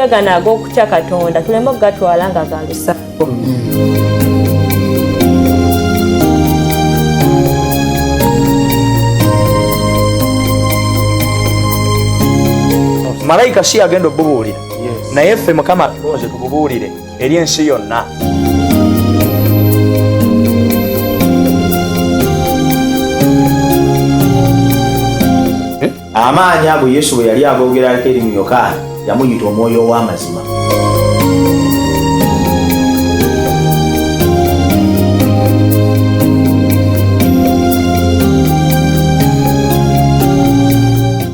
Amateeka gano ag'okutya Katonda tuleme okugatwala nga ga lusango. Malayika si yagenda obubuulira, naye ffe Mukama atulonze tububuulire eri ensi yonna. Amaanyi ago Yesu bwe yali agoogerako eri mu Yokaana, yamuyita omwoyo ow'amazima.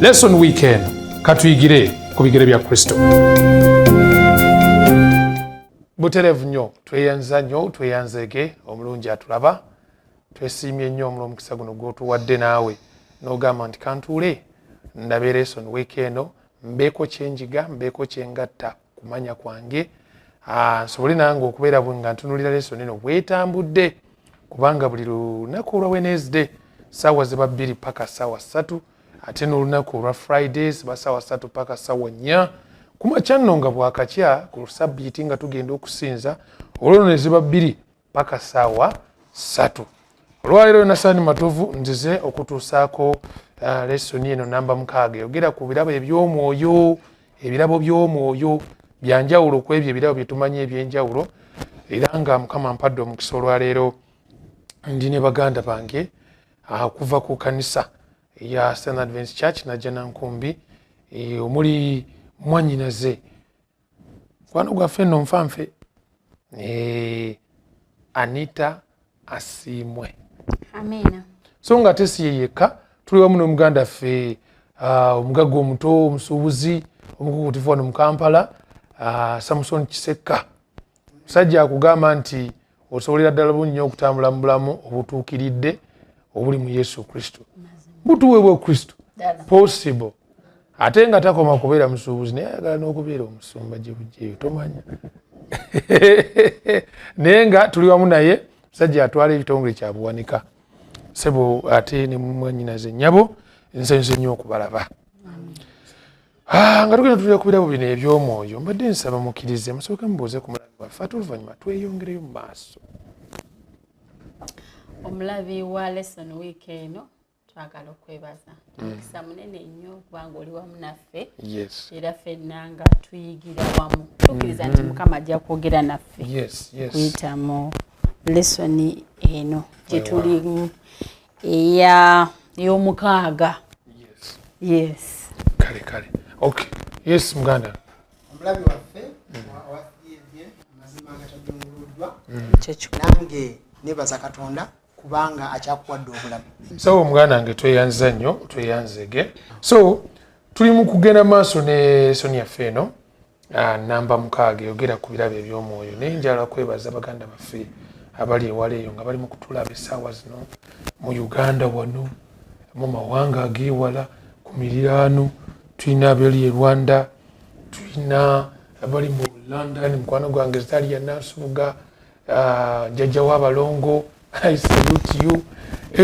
Lesson weekend katuyigire ku bigere bya Kristo. Butereevu nnyo, tweyanza nnyo, tweyanzeege omulungi atulaba. Twesiimye nnyo omulw'omukisa guno gw'otuwadde naawe n'ogamba nti kantuule ndabe lesson week eno, mbeeko kyenjiga, mbeeko kyengatta kumanya kwange, nsobole nange okubeera nga ntunulira lesson eno bwetambudde, kubanga buli lunaku olwa Wednesday saawa ziba 2 paka saawa 3, ate n'olunaku olwa Friday ziba saawa 3 paka saawa 4 kumakya nno nga bwakakya ku Sabbiiti nga tugenda okusinza, olwo ne ziba 2 paka saawa 3. Olwaleero Yonasaani Matovu nzize okutuusaako lesoni eno namba 6 eyogera ku birabo eby'omwoyo. Ebirabo by'omwoyo byanjawulo ku ebyo ebirabo bye tumanyi eby'enjawulo, era nga Mukama mpadde omukisa olwaleero ndi ne baganda bange okuva ku kanisa eya St. Adventist Church Najjanankumbi, omuli mwannyinaze mukwano gwaffe nno nfanfe Anita Asiimwe. Amina. So nga ate si ye yekka, tuli wamu n'omuganda ffe omugagga omuto, omusuubuzi omukukutivu wano mu Kampala, Samson Kisekka. Musajja akugamba nti osobolera ddala bulungi nnyo okutambula mu bulamu obutuukiridde obuli mu Yesu Kristo. Butuweebwa Kristo. Possible. Ate nga takoma kubeera musuubuzi, naye ayagala n'okubeera omusumba gye bujjeeyo, tomanya. Naye nga tuli wamu naye, musajja atwala ekitongole kya Buwanika. Ssebo ate ne mwannyinaze nnyabo, nsanyuse nnyo okubalaba. Nga tugenda tulira ku birabo bino eby'omwoyo, mbadde nsaba mukkirize musooke mubuuze ku mulabi waffe, ate oluvannyuma tweyongereyo mu maaso. Omulabi wa lesson week eno twagala okwebaza omukisa munene nnyo kubanga oli wamu naffe, era ffenna nga tuyigira wamu, tukkiriza nti Mukama ajja kwogera naffe kuyita mu lesoni eno gye tulimu ey'omukaaga. Yes. Kale kale. Okay. Yes, muganda. Omulabi waffe wa amazima agatajunguluddwa, nange nebaza Katonda kubanga akyakuwadde obulamu. So omuganda wange tweyanza nnyo, tweyanzege. So tuli mu kugenda maaso ne lesoni yaffe eno namba 6 eyogera ku birabo eby'omwoyo. Naye njagala kwebaza baganda baffe abali ewala eyo nga bali mu kutulaba essaawa zino mu Uganda wano, mu mawanga ag'ewala, ku miriraano. Tulina abali e Rwanda, tulina abali mu London, mukwano gwange Zalia Nansubuga, jjajja w'abalongo, I salute you.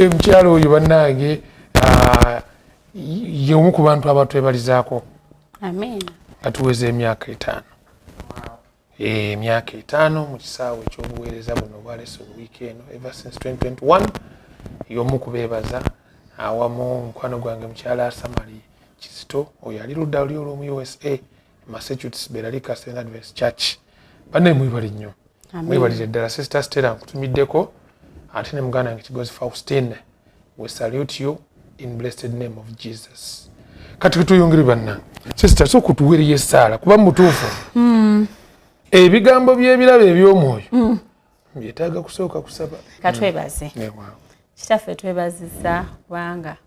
Mukyalo oyo bannange ye omu ku bantu abatwebalizaako. Amen. Nga tuweza emyaka 5. Emyaka 5 mu kisaawe eky'obuweereza buno obwa lesson week eno ever since 2021, y'omu kubeebaza awamu mukwano gwange mukyala Samali Kizito, oyo ali ludda luli olw'omu USA, Massachusetts, Beralika St. Adventist Church. Banne mwebale nnyo. Mwebalire ddala. Sister Stella nkutumiddeko, ate ne muganda wange Kigozi Faustine. We salute you in blessed name of Jesus. Kati tuyongere banna. Sister, so kutuweereye essaala kuba mutuufu. Ebigambo by'ebirabo eby'omwoyo byetaaga kusooka kusaba. Katwebaze. Kitaffe twebazizza kubanga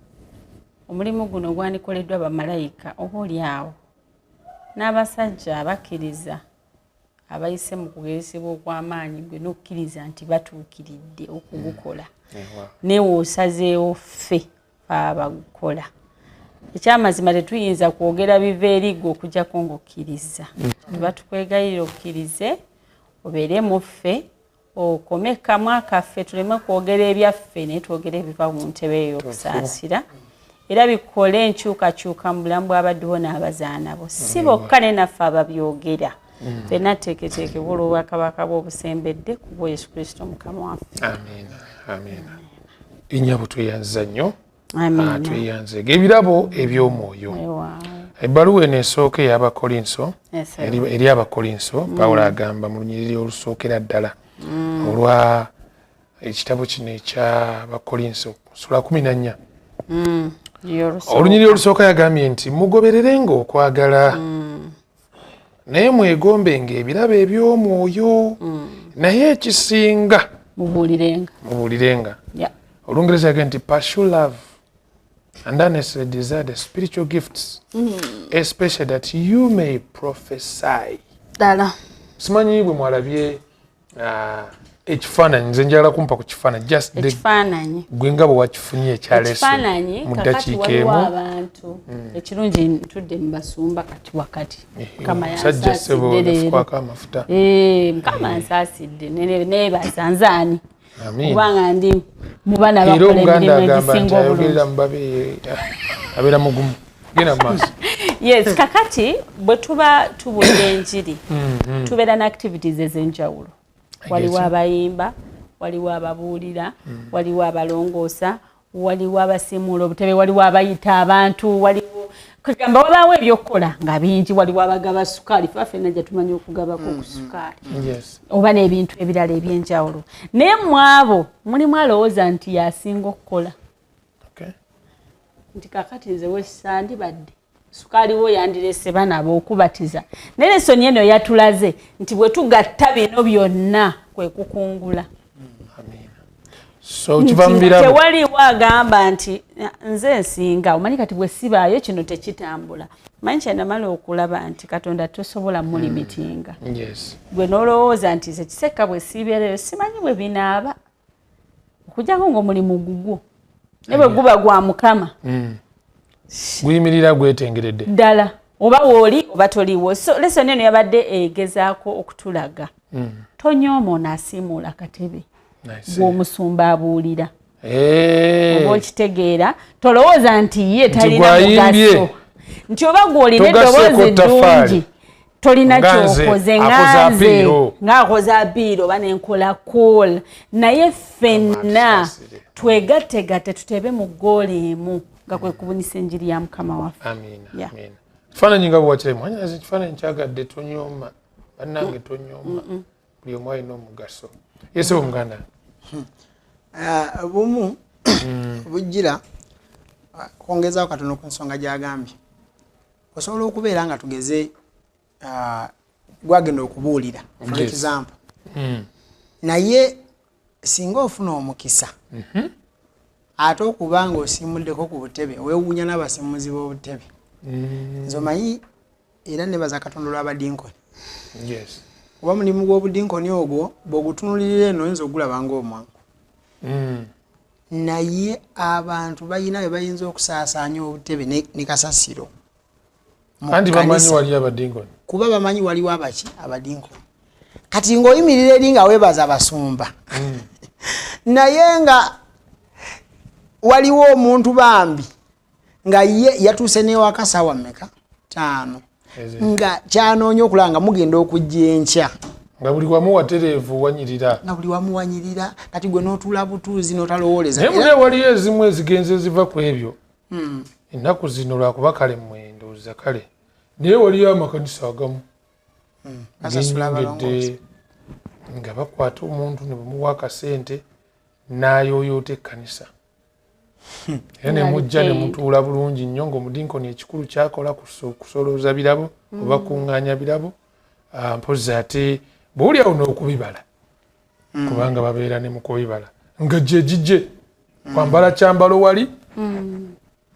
omulimu guno gwandikoleddwa bamalayika oba oli awo n'abasajja abakkiriza abayise mu kugezesebwa okw'amaanyi, gwe n'okkiriza nti batuukiridde okugukola. Newe osazeewo ffe abagukola. Ekyamazima tetuyinza kwogera biva eri ggwe okuggyako ng'okkiriza. Tuba tukwegayirira okkirize obeere mu ffe, okome kamwa kaffe tuleme kwogera ebyaffe, naye twogere ebiva mu ntebe ey'okusaasira. Era bikole enkyukakyuka mu bulamu bw'abaddu bo n'abazaana bo, si bokka ne naffe ababyogera. Ffenna tuteeketeekebwe olw'obwakabaka bw'obusembedde ku bwa Yesu Kristo Mukama waffe. Amiina, amiina. Ennyabo tweyanza nnyo. Tweyanzeege ebirabo eby'omwoyo. Ebbaluwa eno esooka ey'Abakolinso, eri Abakolinso, Pawulo agamba mu lunyiriri olusookera ddala olwa ekitabo kino eky'Abakolinso, ssuula 14. Olunyiriri olusooka yagambye nti mugobererenga okwagala, naye mwegombenga ebirabo eby'omwoyo, naye ekisinga mubuulirenga. Olungereza yagambye nti pursue love and earnestly desire the spiritual gifts, especially that you may prophesy. Ddala. Simanyi bwe mwalabye ekifaananyi, nze njagala kumpa ku kifaananyi just ekifaananyi gwe nga bwe wakifunye ekya lesson mu ddakiika emu. Abantu ekirungi ntudde mu basumba kati wakati. Mukama Musajja ssebo nafukwako amafuta. Mukama ansaasidde, neebaza nzaani. Kubanga ndi mu baana Era bakola Omuganda emirimu agamba nti egisinga obulungi. ayogerera mu babe abeera mugumu. Genda mu maaso. Yes, kakati bwe tuba tubuulira enjiri, tubeera ne activities ez'enjawulo. Waliwo abayimba, waliwo ababuulira, waliwo abalongoosa, waliwo abasiimuula obutebe, waliwo abayita abantu, waliwo kugamba wabaawo ebyokukola nga bingi, waliwo abagaba sukaali, ffe ffenna gye tumanyi okugabako ku sukaali. Oba n'ebintu ebirala ebyenjawulo. Naye mu abo mulimu alowooza nti y'asinga okukola. Nti kaakati nze wesandibadde sukaali wo yandirese baana ab'okubatiza. Naye lesoni eno yatulaze nti bwe tugatta bino byonna kwe kukungula. So kiva mu birabo. Tewaliwo agamba nti nze nsinga, omanyi kati bwe sibaayo kino tekitambula. Manyi kye namala okulaba nti Katonda tosobola mulimitinga. Gwe n'olowooza nti nze Kisekka bwe siibeereyo simanyi bwe binaaba. Okuggyako ng'omulimu gugwo. Ne bwe guba gwa Mukama. Guyimirira gwetengeredde. Ddala oba wooli oba toliiwo. So lesson eno yabadde egezaako okutulaga. Tonyooma ono asiimuula akatebe. Gw'omusumba abuulira. Oba okitegeera, tolowooza nti ye talina mugaso. Nti oba gw'olina eddoboozi eddungi, tolina ky'okoze nga nze, ng'akoze apiiro oba nenkola call. Naye ffenna twegattegatte tutebe mu ggoolo emu nga kwe kubunyisa enjiri ya Mukama waffe. Amiina, amiina. Ekifaananyi nga bwe wakirabe, mwannyinaze ekifaananyi kyagadde tonyooma, bannange tonyooma. Buli omu alina omugaso. Yesu omuganda. Obumu bujjira kwongezaako katono ku nsonga gy'agambye. Osobola okubeera nga tugeze gwagenda okubuulira, for example. Naye singa ofuna omukisa, ate okuba ng'osiimuddeko ku butebe, weewuunya n'abasiimuzi b'obutebe. Nze omanyi era nebaza Katonda olw'abadinkoni. Oba mulimu gw'obudinkoni ogwo bw'ogutunuulirira eno oyinza ogulaba ng'omwangu. Naye abantu balina bwe bayinza okusaasaanya obutebe ne kasasiro. Anti bamanyi waliyo abadinkoni. Kuba bamanyi waliwo abaki abadinkoni. Kati ng'oyimirira eri nga weebaza abasumba. Naye nga waliwo omuntu bambi nga ye yatuuse n'ewaka ssaawa mmeka? 5. Nga kyanoonya okulaba nga mugenda okujja enkya. Nga buli wamu watereevu wanyirira. Nga buli wamu wanyirira. Kati gwe n'otuula butuuzi n'otalowooleza. Naye mune waliyo ezimu ezigenze ziva ku ebyo. Ennaku zino lwakuba kale mmwe ndowooza kale. Naye waliyo amakanisa agamu. Basasula abalongoosa. Nga bakwata omuntu ne bamuwa akasente n'ayooyoota ekkanisa. Era ne mujja ne mutuula bulungi nnyo ng'omudinkoni ekikulu ky'akola kusolooza birabo oba kuŋŋaanya birabo. Mpozzi ate bw'oli awo n'okubibala. Kubanga babeera ne mu kubibala. Nga gye gigye. Kwambala kyambalo wali.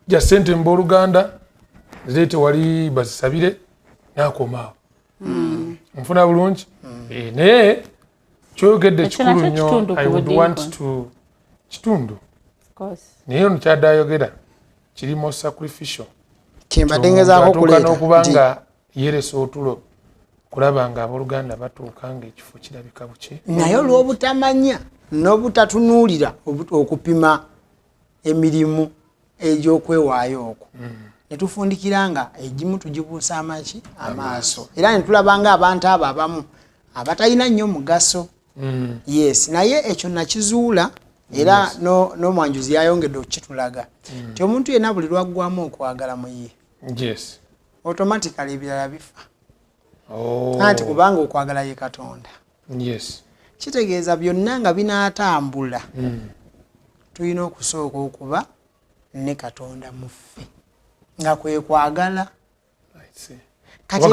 Ja ssente mu booluganda, zireete wali bazisabire, n'akoma awo. Nfuna bulungi? Naye ky'oyogedde kikulu nnyo. I would want to kitundu. Naye ono kyadde ayogera kirimu sacrificial. Kyembadde ngezaako okuleeta. Atuuka n'okuba nga yeeresa otulo kulaba nga abooluganda batuuka ng'ekifo kirabika buki. Naye olw'obutamanya n'obutatunuulira okupima emirimu egy'okwewaayo okwo, ne tufundikira nga egimu tugibuusa amaki amaaso, era ne tulaba nga abantu abo abamu abatalina nnyo mugaso. Yes, naye ekyo nakizuula era n'omwanjuzi yayongedde okukitulaga nti omuntu yenna buli lwaggwamu okwagala mu ye, automatically ebirala bifa. Anti kubanga okwagala ye Katonda. Kitegeeza byonna nga binaatambula, tulina okusooka okuba ne Katonda mu ffe, nga kwe kwagala. Kati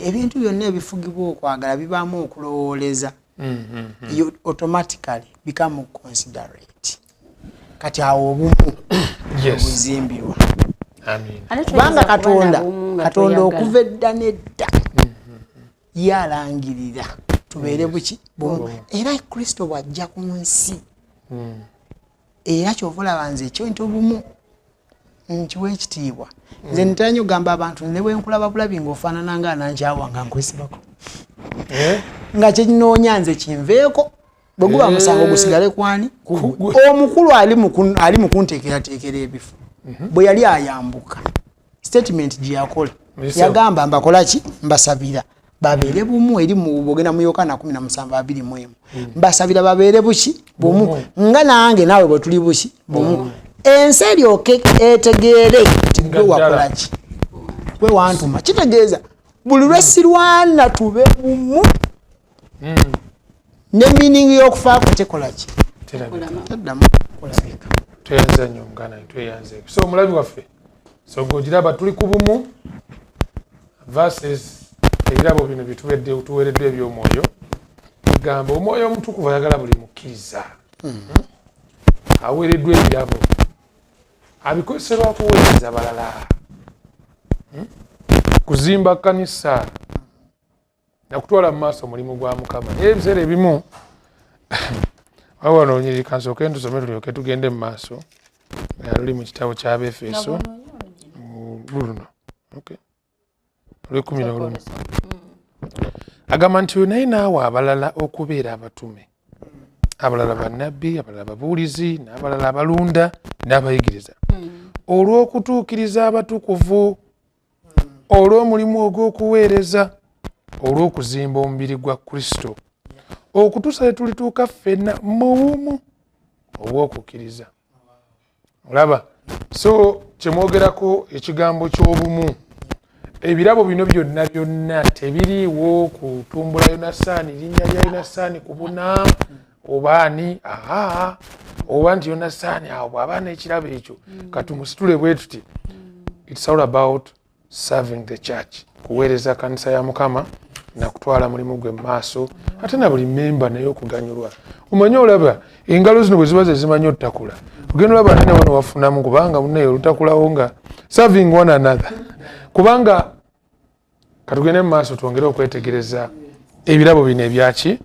ebintu byonna ebifugibwa okwagala bibaamu okulowooleza. You automatically become considerate. Kati awo obumu obuzimbirwa. Kubanga Katonda okuva edda n'edda yalangirira tubeere buki bumu. Era Kristo bw'ajja ku nsi, era kyova olaba nze ekyo nti obumu nkiwa ekitiibwa. Nze ntera nnyo okugamba abantu, ne bwe nkulaba bulabi ng'ofaanana nga anankyawa nga nkwesibako, nga kyenoonya nze kinveeko, bwe guba musango gusigale kwani? Omukulu ali mu kunteekerateekera ebifo, bwe yali ayambuka, statement gye yakola yagamba, "Mbakola ki? Mbasabira babeere bumu." Eri bwogenda mu Yokaana 17:21, "Mbasabira babeere buki? Bumu, nga nange naawe bwe tuli buki? Bumu, ensi eryoke etegeere nti gwe wakola ki? Gwe wantuma." Kitegeeza buli lwesirwana tube bumu, ne meaning y'okufaako tekola ki? Teddamu kulabika. Tweyanza nnyo muganda, tweyanze. So omulabi waffe, so ng'ogiraba tuli ku bumu versus ebirabo bino byetuwereddwa ebyomwoyo. Egamba Omwoyo Omutukuvu ayagala buli mukkiriza aweereddwa ebirabo abikozeserwa kuweereza balala, Kuzimba kkanisa nakutwala mu maaso omulimu gwa Mukama. Naye ebiseera ebimu wano onyirika, nsooke ntusome tulyoke tugende mu maaso. Luli mu kitabo ky'Abeefeso luno olwekumi n'olumu, agamba nti, "Naye naawe abalala okubeera abatume, abalala bannabbi, abalala babuulizi, n'abalala abalunda n'abayigiriza, olw'okutuukiriza abatukuvu, olw'omulimu ogw'okuweereza, olw'okuzimba omubiri gwa Kristo, okutuusa lwe tulituuka ffenna mu bumu obw'okukkiriza." Olaba, so kyemwogerako ekigambo ky'obumu, ebirabo bino byonna byonna tebiriiwo kutumbula Yonasaani, linnya lya Yonasaani kubuna obaani, aa oba nti Yonasaani awo bw'aba n'ekirabo ekyo katumusitule bwe tuti. It's all about serving the church, kuweereza kanisa ya Mukama nakutwala mulimu gwe mu maaso, ate na buli memba naye okuganyulwa. Omanyi, olaba engalo zino bwe ziba zezimanyi otutakula, ogenda olaba nene wano wafunamu, kubanga munaye olutakulawo nga serving one another. Kubanga katugende mu maaso twongere okwetegereza ebirabo bino ebyaki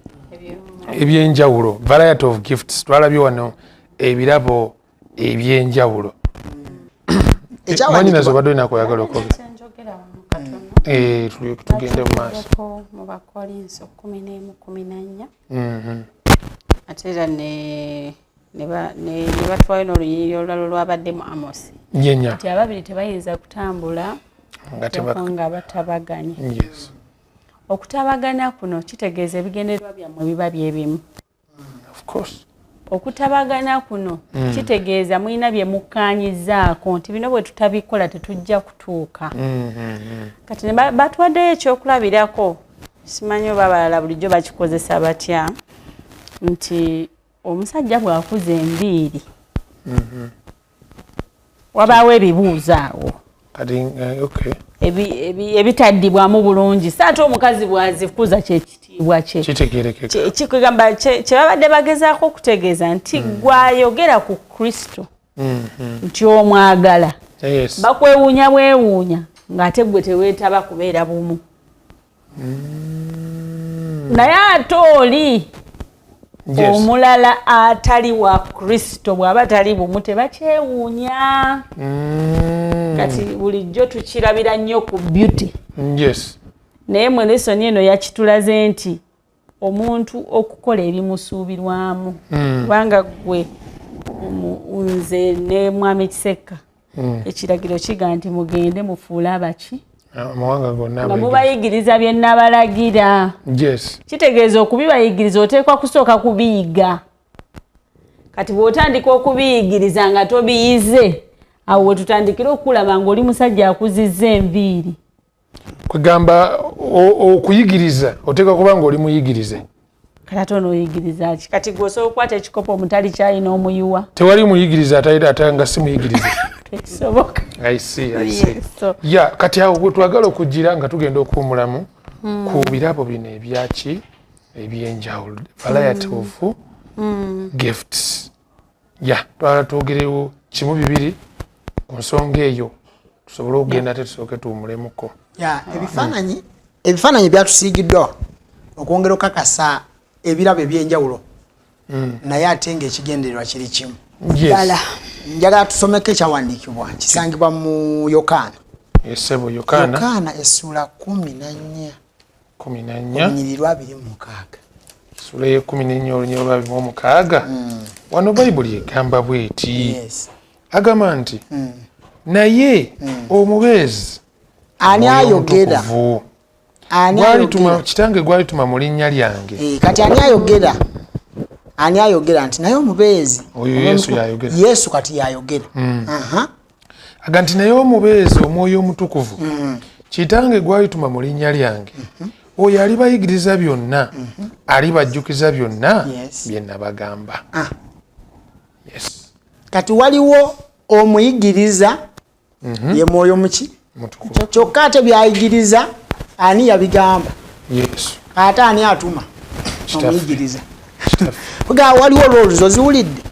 ebyenjawulo, variety of gifts. Twalabye wano ebirabo ebyenjawulo. Mwanyinaze, obadde olina kweyagala okwogera? Tulyoke tugende mu maaso. Mu Bakolinso 11:14, ate era ne batwayo n'olunyiriri olulala olwabadde mu Amosi nyenya nti ababiri tebayinza kutambula nga batabaganye. Okutabagana kuno kitegeeza ebigendererwa byammwe biba byebimu. Okutabagana kuno kitegeeza mulina bye mukkaanyizaako nti bino bwe tutabikola tetujja kutuuka. Kati batwaddeyo ekyokulabirako, simanyi oba abalala bulijjo bakikozesa batya, nti omusajja bw'akuza enviiri wabaawo ebibuuzo awo ebitaddibwamu bulungi, so ate omukazi bw'azikuza kyekitiibwa kye. Kigamba kyebabadde bagezaako okutegeeza nti gwayogera ku Kristo nti omwagala, bakwewuunya bwewuunya ng'ate gwe teweetaba kubeera bumu. Naye ate oli omulala atali wa Kristo bw'aba tali bumu tebakyewuunya. Kati bulijjo tukirabira nnyo ku beauty, naye mwe lesson eno yakitulaze nti omuntu okukola ebimusuubirwamu, kubanga gwe Nze ne Mwami Kisekka, ekiragiro kiga nti mugende mufuule abaki? Amawanga gonna. Nga mubayigiriza bye nabalagira. Kitegeeza okubibayigiriza oteekwa kusooka kubiyiga. Kati bw'otandika okubiyigiriza nga tobiyize, awo wetutandikira okulaba ng'oli musajja akuzizza enviiri. Kwegamba okuyigiriza oteekwa kuba nga oli muyigirize. Kati ate onooyigiriza ki? Kati gwe osobola okukwata ekikopo omutali kyalina omuyiwa? Tewali muyigiriza ate nga si muyigirize. Tekisoboka. I see, I see. Yes, so Ya, kati awo bwe twagala okugira nga tugenda okuwumulamu ku birabo bino ebyaki ebyenjawulo, variety of gifts. Ya, twagala twogerewo kimu bibiri ku nsonga eyo, tusobole okugenda ate tusooke tuwumulemuko. Ya, ebifaananyi byatusiigiddwa okwongera okukakasa ebirabo ebyenjawulo, naye ate ngaekigendererwa kiri kimu. Ddala. Njagala tusomeko ekyawandiikibwa kisangibwa mu Yokaana. Esebo Yokaana. Yokaana essuula 14, 14, olunyiriri lwa 26. Ssuula ye-14, olunyiriri lwa 26. Wano Bayibuli egamba bweti. Agamba nti, naye omubeezi, Ani Omwoyo ayogera? Omutukuvu, Ani gwalituma ayogera? Kitange gwalituma mu linnya lyange. Eh, kati ani ayogera? Ani ayogera nti naye omubeezi? Oyo Yesu yayogera. Yesu kati yayogera. Aha. Aga nti, naye omubeezi, Omwoyo Omutukuvu, Kitange gwalituma mu linnya lyange, oyo alibayigiriza byonna, alibajjukiza byonna bye nabagamba. Ah. Yes. Kati waliwo omuyigiriza, ye Mwoyo muki? Mutukuvu. Kyokka ate byayigiriza ani yabigamba? Yesu. Ate ani atuma? Kitaffe. Omuyigiriza. Kitaffe. Kuga waliwo roles, oziwulidde?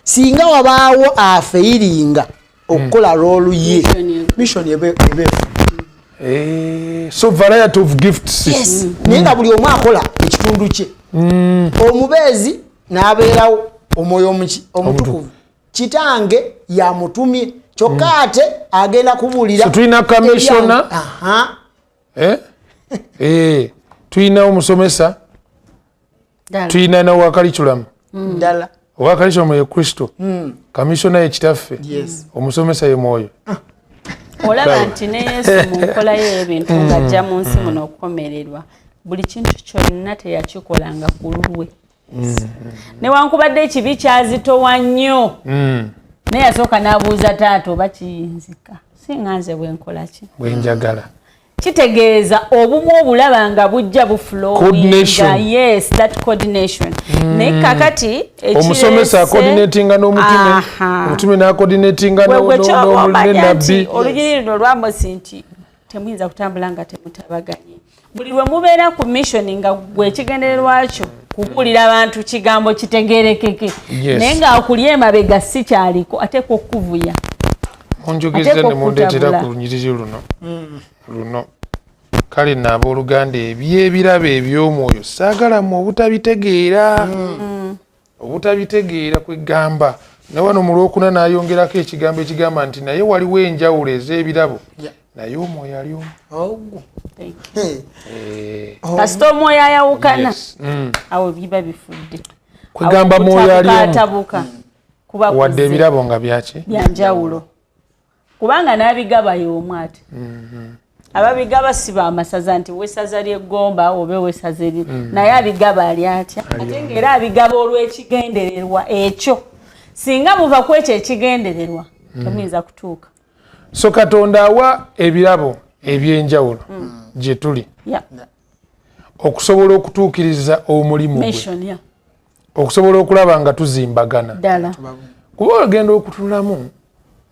Singa wabaawo afailinga okukola role ye, Mission. Mission eba efu. Eh, so variety of gifts. Yes, naye nga buli omu akola ekitundu kye. Omubeezi n'abeerawo, Omwoyo omuki? Omutukuvu. Kitange yamutumye, kyokka ate agenda kubuulira. So tulina commissioner. Aha. Eh? Eh, tulina omusomesa, Ddala. Tulina nowa curriculum. Ddala. Owa curriculum ye Kristo, commissioner ye Kitaffe, omusomesa ye Mwoyo. Olaba Right. nti ne Yesu mu nkola ye ebintu ng'ajja mu nsi muno okukomererwa, buli kintu kyonna teyakikolanga ku lulwe, newankubadde ekibi kyazitowa nnyo, naye yasooka n'abuuza taata oba kiyinzika singa nze bwenkola ki Bwenjagala. Kitegeeza obumu obulaba nga bujja buflowinga. Coordination. Yes, that coordination. Naye kakati Omusomesa acoordinatinga n'omutume, omutume n'acoordinatinga gwe kyoba omanya nti nenabbi. Olunyiriri luno lwamosi nti temuyinza kutambula nga temutabaganye. Buli lwe mubeera ku mission nga gwe ekigendererwa kyo kubuulira abantu kigambo kitegerekeke, naye ng'akuli emabega si kyaliko, ateekwa okukuvuya. Munjogeza Ateekwa ne mundeetera okutabula. ku lunyiriri luno. Kale nno abooluganda, ebyebirabo eby'omwoyo saagala mu obutabitegeera, obutabitegeera. Kwegamba ne wano mu lwokuna n'ayongerako ekigambo ekigamba nti naye waliwo enjawulo ez'ebirabo, naye Omwoyo ali omu. Ogwo. Thank you. Hey. Eh, Kasita Omwoyo ayawukana, awo biba bifudde. Kwegamba Awo Mwoyo ali omu, kutabukaatabuka kuba wadde kuzze. ebirabo nga byaki? Byanjawulo, kubanga n'abigaba y'omu. Ate ababigaba si bamasaza nti wesaza ly'eggomba oba wesaza eri, naye abigaba ali atya? Ate ngaera abigaba olw'ekigendererwa ekyo. Singa muva ku ekyo ekigendererwa, temuyinza kutuuka. So Katonda awa ebirabo ebyenjawulo gye tuli okusobola okutuukiriza omulimu gwe, Mission, yeah. okusobola okulaba nga tuzimbagana. Ddala. Kuba ogenda okutunulamu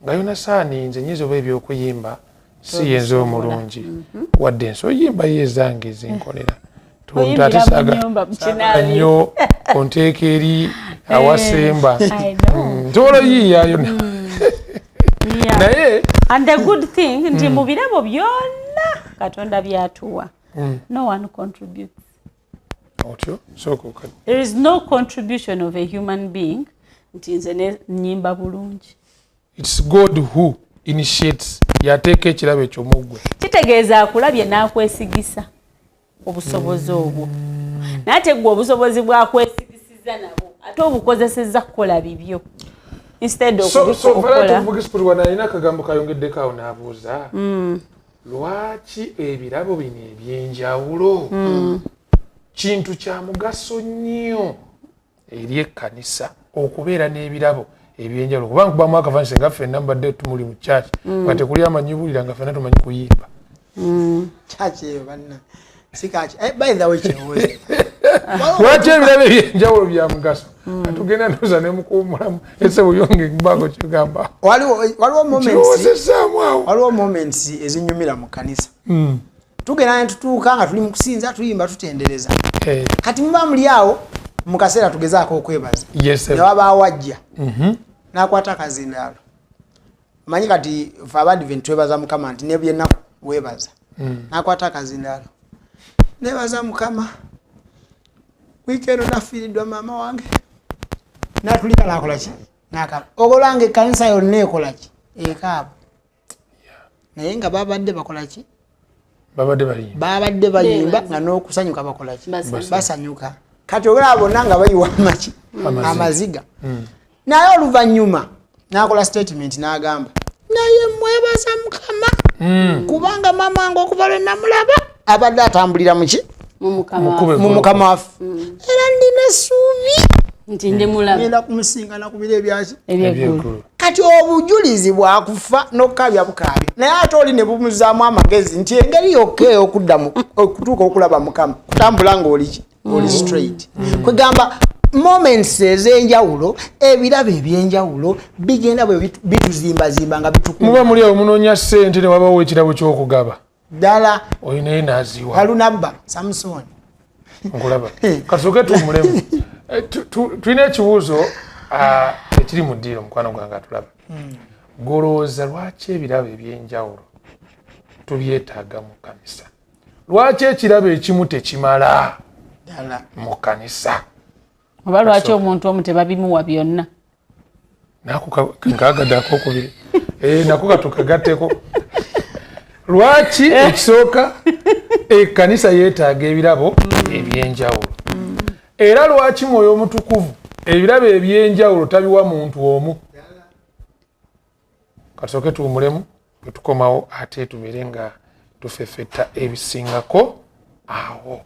nga Yonasaani, nze nyinza oba ebyokuyimba si yenze omulungi, wadde ensi oyimba ye ezange ezinkolera. Oyimbira Ate mu saaga nnyumba, mu saagala kinaabiro. nnyo onteeka eri awasemba. I know. Nsobola oyiiyayo, naye And the good thing nti mu birabo byonna Katonda byatuwa, no one contributes. Otyo sooka There is no contribution of a human being nti nze ne nyimba bulungi. It's God who initiates, yateeka ekirabo ekyo muggwe. Kitegeeza akulabye n'akwesigisa obusobozi obwo, naye ate gwe obusobozi bwakwesigisiza nabwo. Ate obukozesezza kukola bibyo instead So of so okukola. Variety of Gospel wano alina akagambo kayongeddeko awo n'abuuza, lwaki ebirabo bino ebyenjawulo kintu kya mugaso nnyo eri ekkanisa okubeera n'ebirabo ebyenjawulo? Kubanga nkubamu akafaananyi, nga ffenna mubadde tumuli mu church nga tekuli amanyi buulira, nga ffenna tumanyi kuyimba. Church eyo banna sikaki. By the way, kyewoze Lwaki ebirabo ebyenjawulo bya mugaso? Atugenda ndoza ne mukuwumulamu ese buyonge mbago kyogamba. Waliwo moments Kirowoozezaamu awo. Waliwo moments ezinyumira mu kanisa. Tugenda ne tutuuka nga tuli mu kusinza, tuyimba, tutendereza. Kati muba muli awo mu kaseera tugezaako okwebaza, ne wabaawo ajja n'akwata akazindaalo. Omanyi kati fe Abadvent twebaza Mukama nti nebyenaku weebaza. N'akwata akazindaalo, "Nebaza Mukama, wiiki eno nafiiriddwa maama wange." Natulika nakola ki? Nakaba. Olanga ekkanisa yonna ekola ki? Ekaaba. Naye nga babadde bakola ki? Babadde bayimba. Babadde bayimba nga n'okusanyuka bakola ki? Basanyuka. Basanyuka. Kati olaba bonna nga bayiwa amaki? Amaziga. Amaziga. Naye oluvannyuma n'akola statement n'agamba, "Naye mwebaza Mukama kubanga maama wange okuva lwe namulaba abadde atambulira muki?" Mu Mukama. Mukube. Mu Mukama waffe, era ndina essuubi Nti ndi mulaba ngenda kumusingana ku biro ebyaki? Ebyeggulu. Kati obujulizi bwakufa n'okukaabya bukaabya, naye ate oli ne bumuzaamu amagezi nti engeri yokka ey'okudda okutuuka okulaba Mukama kutambula ng'oliki? Oli straight. Kwegamba moments ez'enjawulo, ebirabo ebyenjawulo bigenda bwe bituzimbazimba nga bitukuma. Muba muli awo munoonya ssente ne wabawo ekirabo ky'okugaba. Ddala. Oyo naye n'aziwa. Kalunabba Samusoni. Nkulaba. Kasooke tuwummulemu. Tulina ekibuuzo ekiri mu ddiiro. Mukwano gwange atulaba, golowooza lwaki ebirabo ebyenjawulo tubyetaaga mu kanisa? Lwaki ekirabo ekimu tekimala Ddala. mu kanisa? Oba lwaki omuntu omu tebabimuwa byonna? Nako nkagadde akokubiri. Nako katukagatteko. Lwaki ekisooka ekkanisa yeetaaga ebirabo ebyenjawulo, era lwaki Mwoyo Omutukuvu ebirabo ebyenjawulo tabiwa muntu omu? Kasooke tuwumulemu, bwe tukomawo ate tubeere nga tufefetta ebisingako awo.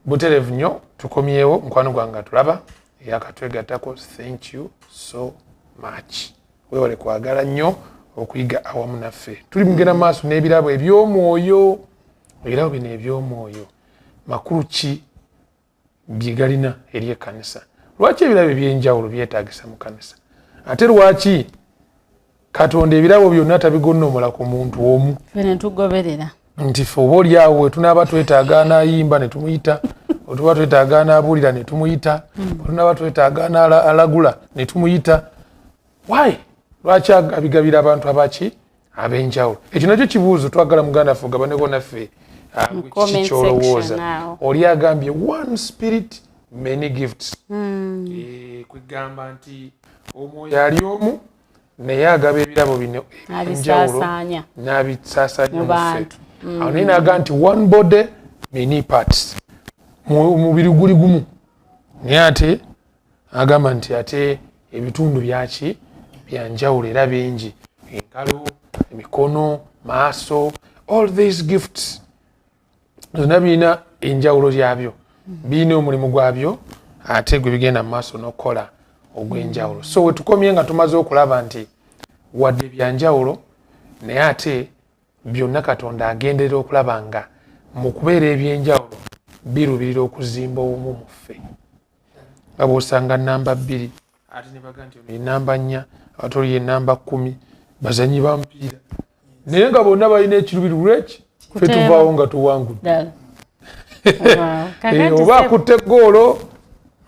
Buterevu nnyo tukomyewo. Mukwano gwange atulaba eyakatwegattako, thank you so much, wewale kwagala nnyo okuyiga awamu naffe. Tuli mugenda mu maaso n'ebirabo eby'omwoyo. Ebirabo bino eby'omwoyo makulu ki bye galina eri ekkanisa? Lwaki ebirabo ebyenjawulo byetaagisa mu kanisa? Ate lwaki Katonda ebirabo byonna tabigonnomola ku muntu omu? Ffe ne tugoberera. Nti ffe oba oli awo we tunaaba twetaaga anaayimba ne tumuyita, otuba twetaaga anaabuulira ne tumuyita, otunaaba twetaaga alagula ne tumuyita. Why? Lwaki abigabira abantu abaki ab'enjawulo? Ekyo nakyo kibuuzo twagala muganda ffe ogabaneko naffe. Mu comment Kikyolowooza. section awo. Oli agambye, "One spirit, many gifts." Kwegamba nti omwoyo ali omu, naye agaba ebirabo bino ebyenjawulo N'abisaasaanya. N'abisaasaanya Mu mu ffe. bantu. Awo naye naga nti, "One body, many parts." Omubiri guli gumu, naye ate agamba nti ate ebitundu byaki? Byanjawulo era bingi: engalo, emikono, maaso. All these gifts zonna birina enjawulo lyabyo, birina omulimu gwabyo ate gwe bigenda mu maaso n'okukola ogw'enjawulo. So wetukomye nga tumaze okulaba nti wadde byanjawulo, naye ate byonna Katonda agenderera okulaba nga mu kubeera ebyenjawulo birubirira okuzimba obumu mu ffe. Nga bw'osanga namba 2, ate ne baga nti ono ye namba 4, ate oli ye namba 10, bazanyi ba mupiira, naye nga bonna balina ekirubirirwa eki ffe Kuteeba. tuvaawo nga tuwangudde. Ddala. Wow. Kakati Oba akutte goolo,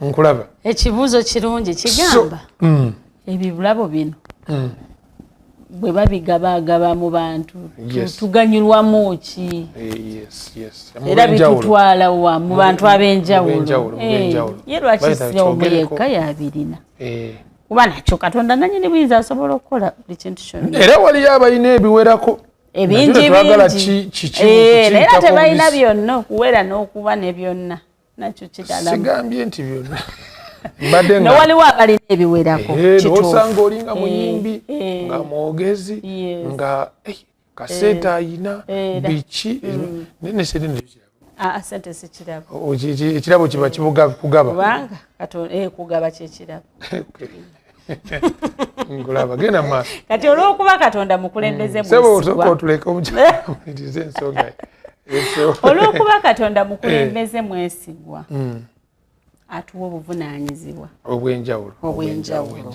nkulaba. Ekibuuzo kirungi kigamba ebirabo bino bwe babigabagaba mu bantu, tuganyulwamu ki? Yes. Era Mu b'enjawulo. bitutwala wa mu bantu ab'enjawulo? Mu b'enjawulo. Ye lwaki By the way, si omu kyogereko. yekka yabirina? Kuba nakyo Katonda nanyini buyinza, asobola okukola buli kintu kyonna. Era waliyo abalina ebiwerako. Ebingi. Nakyo tetwagala Bingi. kiyitako Naye era tebalina bubisi. byonna. Okuwera n'okuba ne byonna nakyo kirala. Sigambye nti byonna. Mbadde nga Newaliwo abalina ebiwerako. Nosanga olinga muyimbi, nga mwogezi, nga kasente ayina biki, naye sente nekirabo. Sente si kirabo. Ekirabo kiba kibuga kugaba. Kubanga kugaba kyekirabo. Nkulaba, genda maaso. Kati olw'okuba Katonda mukulembeze mwesigwa. Otuleke omukyalirize ensonga. Olw'okuba Katonda mukulembeze mwesigwa, atuwa obuvunaanyizibwa obw'enjawulo. Obw'enjawulo.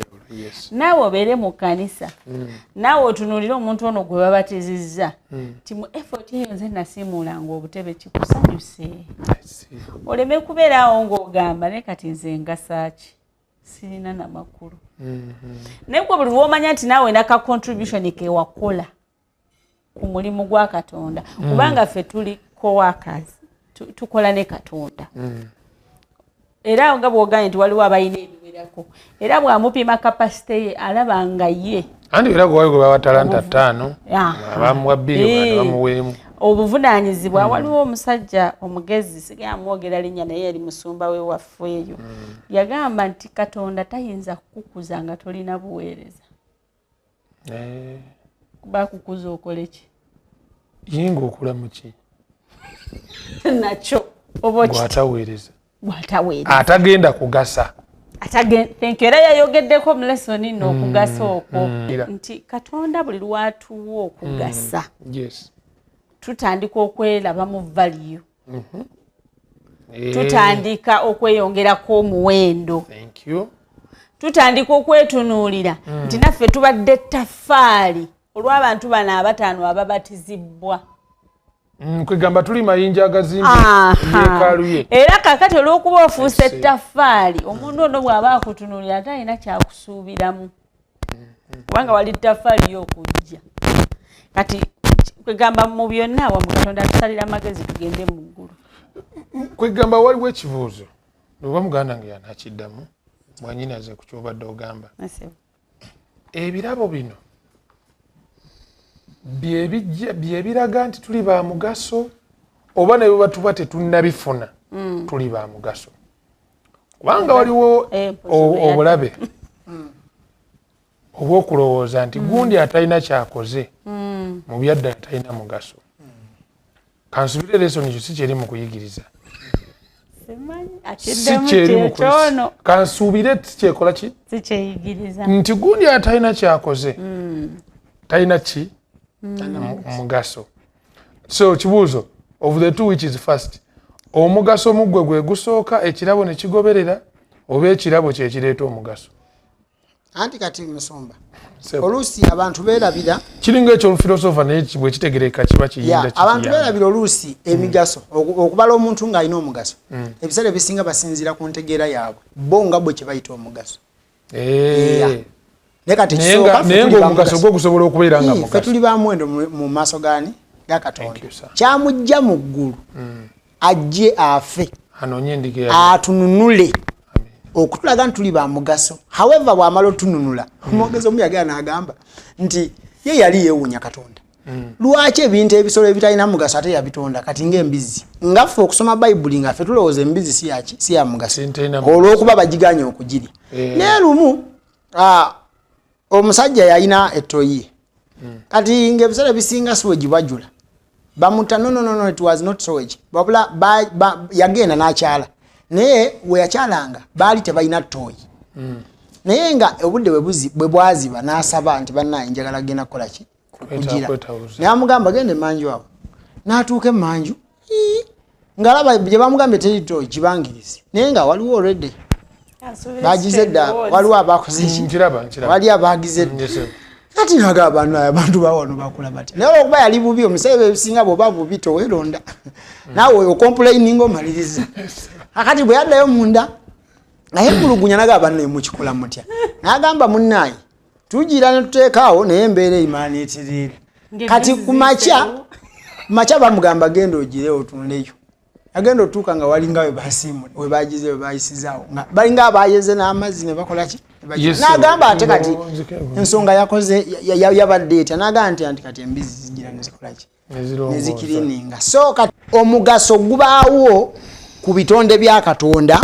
Naawe obeere mu kkanisa, naawe otunuulire omuntu ono gwe babatizizza, ti mu effort eyo nze nasiimuulanga obutebe, kikusanyuse. Oleme kubeeraawo ng'ogamba naye kati nze ngasaaki, sirina namakulu. Naye gwe buli lw'omanya nti naawe naka contribution ke wakola ku mulimu gwa Katonda, kubanga ffe tuli co-workers, tukola ne Katonda. Era nga bw'ogambye nti waliwo abalina ebiwerako, era bw'amupima capacity ye alaba nga ye. Anti era gwe gwe bawa talanta 5, abamuwa 2, bamuweemu. Obuvunaanyizibwa. Waliwo omusajja omugezi, sigenda mwogera linnya, naye yali musumba we waffe eyo, yagamba nti Katonda tayinza kukukuza nga tolina buweereza. Bakukuza okole ki? Yinga okula muki? Nakyo oba Bw'ataweereza. Bw'ataweereza. Atagenda kugasa. Thank you. Era yayogeddeko mu lesson nno okugasa okwo, nti Katonda buli lwatuwa okugasa, tutandika okweraba mu value, tutandika okweyongerako omuwendo, Thank you. tutandika okwetunuulira nti naffe tubadde ttaffaali olw'abantu bano abataano ababatizibwa. Kwegamba tuli mayinja agazimbye yeekaalu ye. Era kakati olw'okuba ofuuse ettaffaali, omuntu ono bw'aba akutunuulira ate alina kyakusuubiramu, kubanga wali ttaffaali y'okujja. Kati kwegamba mu byonna awamu Katonda atusalira amagezi tugende mu ggulu. Kwegamba waliwo ekibuuzo, oba muganda nge yanakiddamu, mwanyinaze, ku kyobadde ogamba. Ebirabo bino byebiraga nti tuli ba mugaso, oba ne bwe tuba tetunnabifuna tuli ba mugaso? Kubanga waliwo obulabe obw'okulowooza nti gundi atalina kyakoze mu byaddala talina mugaso. Kansubire lesson ekyo si kyeri mu kuyigiriza. Si kyeri mu kansuubire kyekola ki? Sikyeyigiriza. Nti gundi atalina kyakoze talina ki mugaso. So kibuuzo, of the two, which is first? Omugaso muggwe gwe gusooka, ekirabo ne kigoberera, oba ekirabo kyekireeta omugaso? Anti kati musumba, oluusi abantu beerabira. Kiringa ekyo olufilosofa, naye bwe kitegereka kiba kiyinda. Abantu beerabira oluusi emigaso, okubala omuntu ng'alina omugaso. Ebiseera ebisinga basinziira ku ntegeera yaabwe bo nga bwe kye bayita omugaso. Naye kati naye ngaomugaso gwo gusobola okubeera nga ffe tuli ba muwendo mu maaso gaani? Ga Katonda. Kyamujja mu ggulu ajje afe atununule okutulaga nti tuli ba mugaso. However, bw'amala otununula, omwogezi omu yagenda n'agamba nti ye yali yeewuunya Katonda lwaki ebintu ebisolo ebitalina mugaso ate yabitonda. Kati ngaembizi, nga ffe okusoma Bayibuli nga ffe tulowooza embizi si yaki, si ya mugaso, olw'okuba bagiganye okugirya. Naye lumu omusajja yalina ettoyi, kati ngaebiseera ebisinga sewage bajula bamuta. No, no, no, no, it was not sewage, wabula yagenda n'akyala, naye we yakyalanga baali tebalina ttooyi. Naye nga obudde bwe bwaziba, n'asaba nti bannaye njagala genda kukola ki? Kugira. Naye amugamba genda emanju awo. N'atuuka emanju ng'alaba gye bamugambye teri ttooyi kibangirizi, naye nga waliwo already bagize dda, waliwo abakoze ki, wali abagize dda. Kati naga abantu bawano bakula batya? Naye olwokuba yali bubi, omusabe ebisinga bwoba bubi toweronda, naawe ocomplaininga omaliriza. Akati bwe yaddayo munda naye mulugunya, naga banne mukikola mutya? Nagamba munnaye tugira ne tuteekaawo, naye embeera erimala netereera. Kati kumakya makya bamugamba genda ogire otundeyo. Agenda otuuka nga walinga webasiimu webagize webayisizaawo nga balinga abayeze n'amazzi ne bakola ki. N'agamba ate kati ensonga yakoze yabadde etya? N'agamba nti anti kati embizi zigira nezikola ki, nezicleaninga. So kati omugaso gubaawo ku bitonde bya Katonda.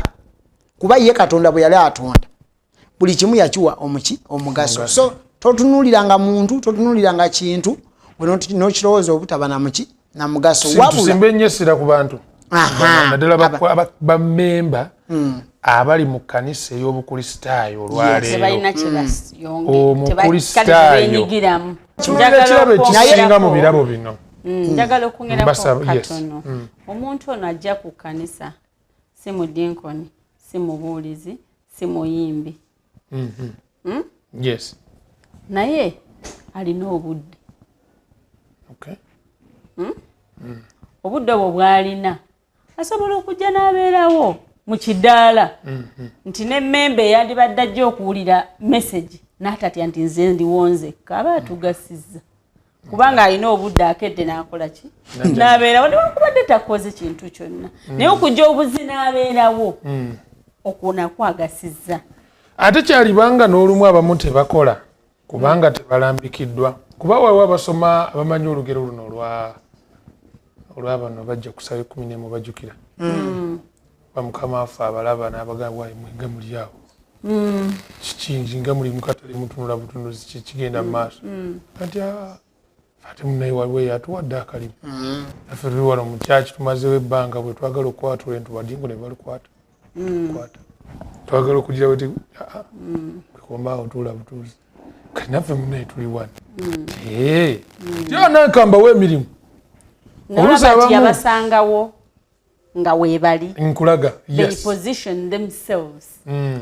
Kuba ye Katonda bwe yali atonda buli kimu yakiwa omugaso. So totunuuliranga muntu, totunuuliranga kintu n'okirowooza obutaba na mugaso. Wabula tusimbe nnyo essira ku bantu, naddala bammemba abali mu kkanisa ey'Obukristaayo olwaleero. Omukristaayo kirabo ekisinga mu birabo bino. Njagala okwongerako katono. Omuntu ono ajja ku kkanisa si mudinkoni, si mubuulizi, si muyimbi. Yes. Naye alina obudde. Okay. Obudde obwo bw'alina asobola okujja n'abeerawo mu kidaala nti n'emmembe eyandibadde ajja okuwulira message n'atatya nti nze ndiwo nzekka, aba atugasizza. Kubanga alina obudde akedde n'akola ki? N'abeerawo newankubadde takoze kintu kyonna. Naye okujja obuzi n'abeerawo okwo nakwo agasizza. Ate kyalibanga n'olumu abamu tebakola kubanga tebalambikiddwa. Kuba waliwo abasoma abamanyi olugero luno olwa bano bajja kusaba 11 bajjukira. Bamukama waffe abalaba n'abagamba wayi mwe nga muli awo. Kikingi nga muli mukatale mutunula butunuzi kigenda mu maaso. Kati ate munnaye waliwo eyatuwadde akalimu. Naffe tuli wano mu kyaki tumazeewo ebbanga bwe twagala okukwatula entubadingo ne balukwata. Twagala okugira bwe kwekombaawo tuula butuuzi. Kati naffe munnaye tuli wano. Tya nankambawo emirimu. Oluusi abamu yabasangawo nga weebali. Nkulaga. They position themselves.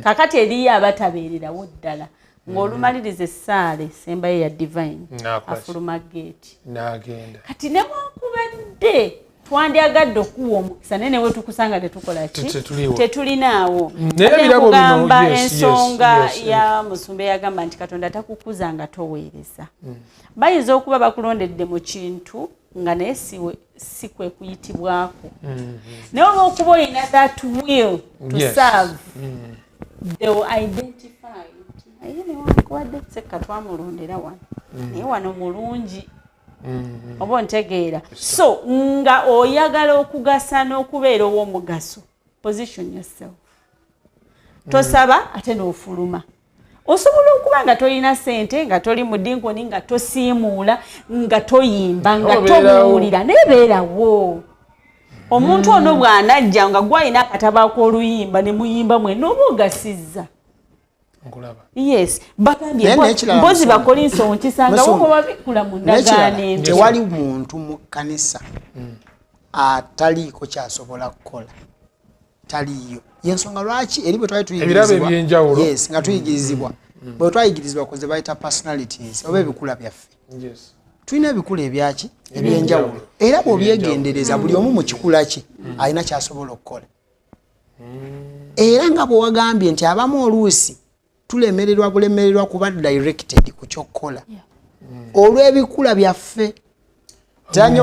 Kakati eriyo abatabeererawo ddala ng'olumaliriza essaala esembayo ya divine afuluma geeti n'agenda. Kati newankubadde twandyagadde okuwa omukisa, naye newe tukusanga tetukola ki, tetulinaawo. Kugamba ensonga ya musumba eyagamba nti Katonda takukuza nga toweereza. Bayinza okuba bakulondedde mu kintu nga naye si kwe kuyitibwako, naye olw'okuba olina that will to serve, they will identify nti naye newankubadde sekka twamulondera wano, naye wano mulungi. Oba ontegeera? So nga oyagala okugasa n'okubeera ow'omugaso, position yourself. Tosaba ate n'ofuluma. Osobola okuba nga tolina sente, nga toli mudinkoni, nga tosiimuula, nga toyimba, nga tobuulira, naye beerawo. Omuntu ono bw'anajja nga gwalina akatabo ak'oluyimba ne muyimba mwenna, oba ogasizza. Yes, bagambye mpozi Bakolinso nkisangawo ko babikula mu ndagaano empya. Tewali muntu mu kkanisa ataliiko kyasobola kukola, taliiyo. Yensonga lwaki eri bwe twali tuyigirizibwa, yes, nga tuyigirizibwa, bwe twayigirizibwa ku ze bayita personalities oba ebikula byaffe, tulina ebikula ebyaki ebyenjawulo, era bw'obyegendereza buli omu mu kikula kye alina kyasobola okukola. Era nga bwe wagambye nti abamu oluusi tulemererwa bulemererwa kuba directed ku kyokkola olw'ebikula byaffe. Tanya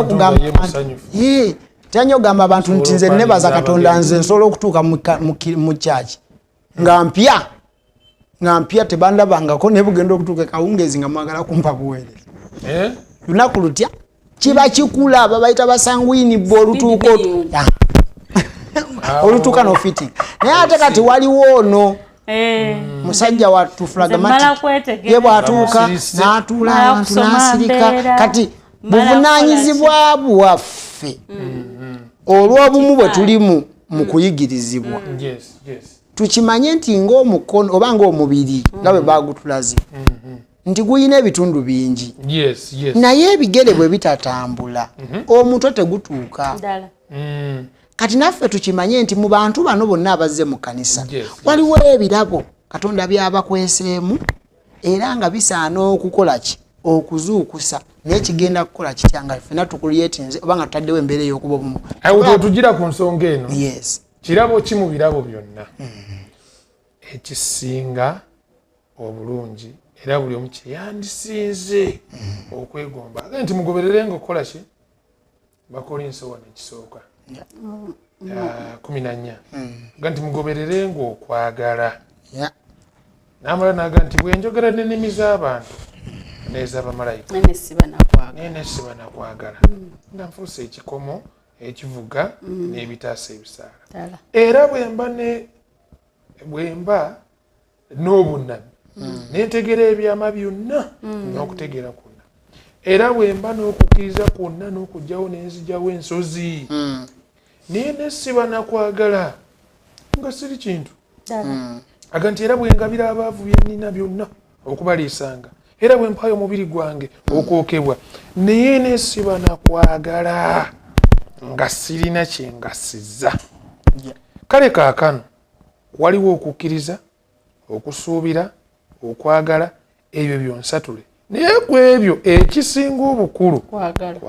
okugamba abantu nti nze nebaza Katonda, nze nsobola okutuuka mu kyaki nga mpya tebandabangako, naye bugenda okutuuka ekawungeezi nga mwagala kumpa buweereza. Lunaku lutya kiba kikula, babayita basanguini bo olutuuka olutuuka no fitting. Naye ate kati waliwo ono musajja wattu phlegmatic, ye bwatuuka n'atuula abantu n'asirika. Kati buvunaanyizibwa bwaffe olw'obumu bwe tulimu mu kuyigirizibwa tukimanye nti ng'omukono oba ng'omubiri nga bwe bagutulaze nti guyina ebitundu bingi, naye ebigere bwe bitatambula omutwe tegutuuka. Kati naffe tukimanye nti mu bantu bano bonna abazze mu kkanisa waliwo ebirabo Katonda byabakweseemu era nga bisaana okukola ki, okuzuukusa. Naye kigenda kukola kitya nga ffena tukulyetinze oba nga tutaddewo embeera ey'okuba obumu? Awo tugira ku nsonga eno. Kirabo ki mu birabo byonna ekisinga obulungi era buli omu kyeyandisinze okwegomba? Age nti mugobererenga okukola ki? Bakolinso wano ekisooka 14 ga nti mugobererenga okwagala. Namala naga nti bwenjogera n'ennimi z'abantu n'ez'abamalayika naye nesiba nakwagala, nga nfuuse ekikomo ekivuga n'ebitaasa ebisaala. Era bwe mba ne Bwemba n'obunnabbi nentegeera ebyama byonna n'okutegeera kwonna, era bwemba n'okukkiriza kwonna n'okugyawo nenzigyawo ensozi, naye nesiba nakwagala nga siri kintu. Aga nti era bwengabira abaavu byennina byonna okubaliisanga, era bwe mpaayo omubiri gwange okwokebwa, naye nesiba nakwagala nga sirina kyengasiza. Kale kaakano waliwo okukkiriza, okusuubira, okwagala, ebyo byonsatule, naye ku ebyo ekisinga obukulu kwagala.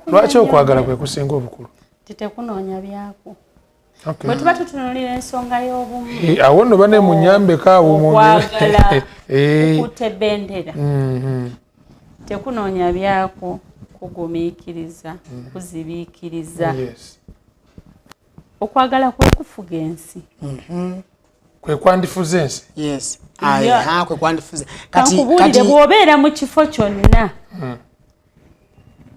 Lwaki okwagala kwe kusinga obukulu? Tekunoonya byako. Bwe tuba tutunuulira ensonga y'obumu, awo nno bane munyambeko awo okwagala kukutte bendera. Tekunoonya byako, kugumiikiriza, kuzibiikiriza. Okwagala kwe kufuga ensi. Kwe kwandifuze ensi. Yes. Kwe kwandifuze. Kankubuulire, bw'obeera mu kifo kyonna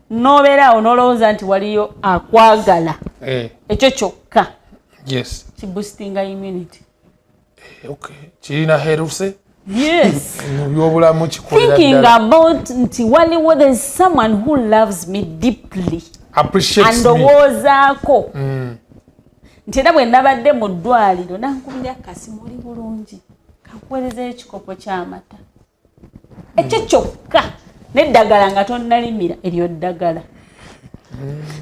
n'obeera awo n'olowooza nti waliyo akwagala, ekyo kyokka kiboostinga immunity. Kirina health. Yes. Mu byobulamu kikolera Thinking about nti waliwo, there's someone who loves me deeply. Appreciates me. Andowoozaako. Nti era bwe nabadde mu ddwaliro nankubira kasi, muli bulungi, kankuweerezeyo ekikopo ky'amata. Ekyo kyokka n'eddagala nga tonnalimira eryo ddagala.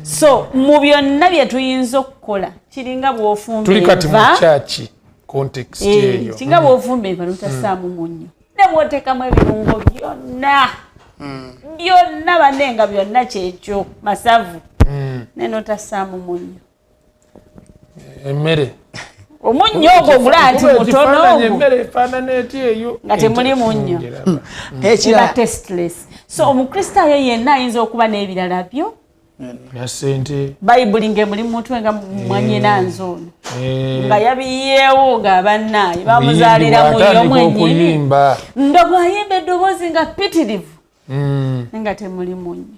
So mu byonna bye tuyinza okukola, kiringa bw'ofumba Tuli kati mu church context eyo. Kiringa bw'ofumba enva n'otassaamu munnyo, ne bw'oteekamu ebirungo byonna byonna, banne nga byonna kyekyo masavu, ne n'otassaamu munnyo. Emmere Omunnyo ogwo ogulaba nti mutono ogwo emmere efaanana eti eyo nga temuli munnyo, eba tasteless. So omukristaayo yenna ayinza okuba n'ebirala byo ya sente, Bayibuli ng'emuli mutwe nga mwanyina nze ono nga yabiyeewo ng'abannaaye bamuzaalira mu yo mwennyini, nga bw'ayimba eddoboozi nga ppitirivu, naye nga temuli munnyo.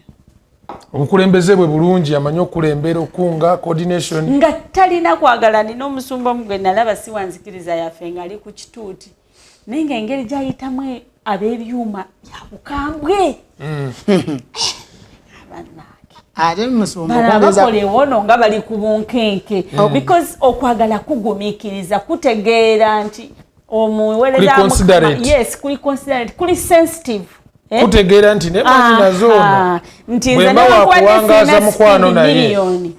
Obukulembeze bwe bulungi, amanyi okulembera, okunga, coordination. Nga talina kwagala. Nina omusumba omu gwe nalaba, si wanzikiriza yaffe, ng'ali ku kituuti, naye nga engeri gyayitamu ab'ebyuma ya bukambwe. Bannange, ate musumba bano abakola ewono nga bali ku bunkenke, because okwagala kugumiikiriza, kutegeera nti omuweereza Kuli considerate. Yes, kuli considerate, kuli sensitive. Eh? Kutegeera nti ne mwanyinaze ono Aha. Nti bwe nze mba newankubadde wakuwangaaza sirina mukwano speed naye. miliyoni,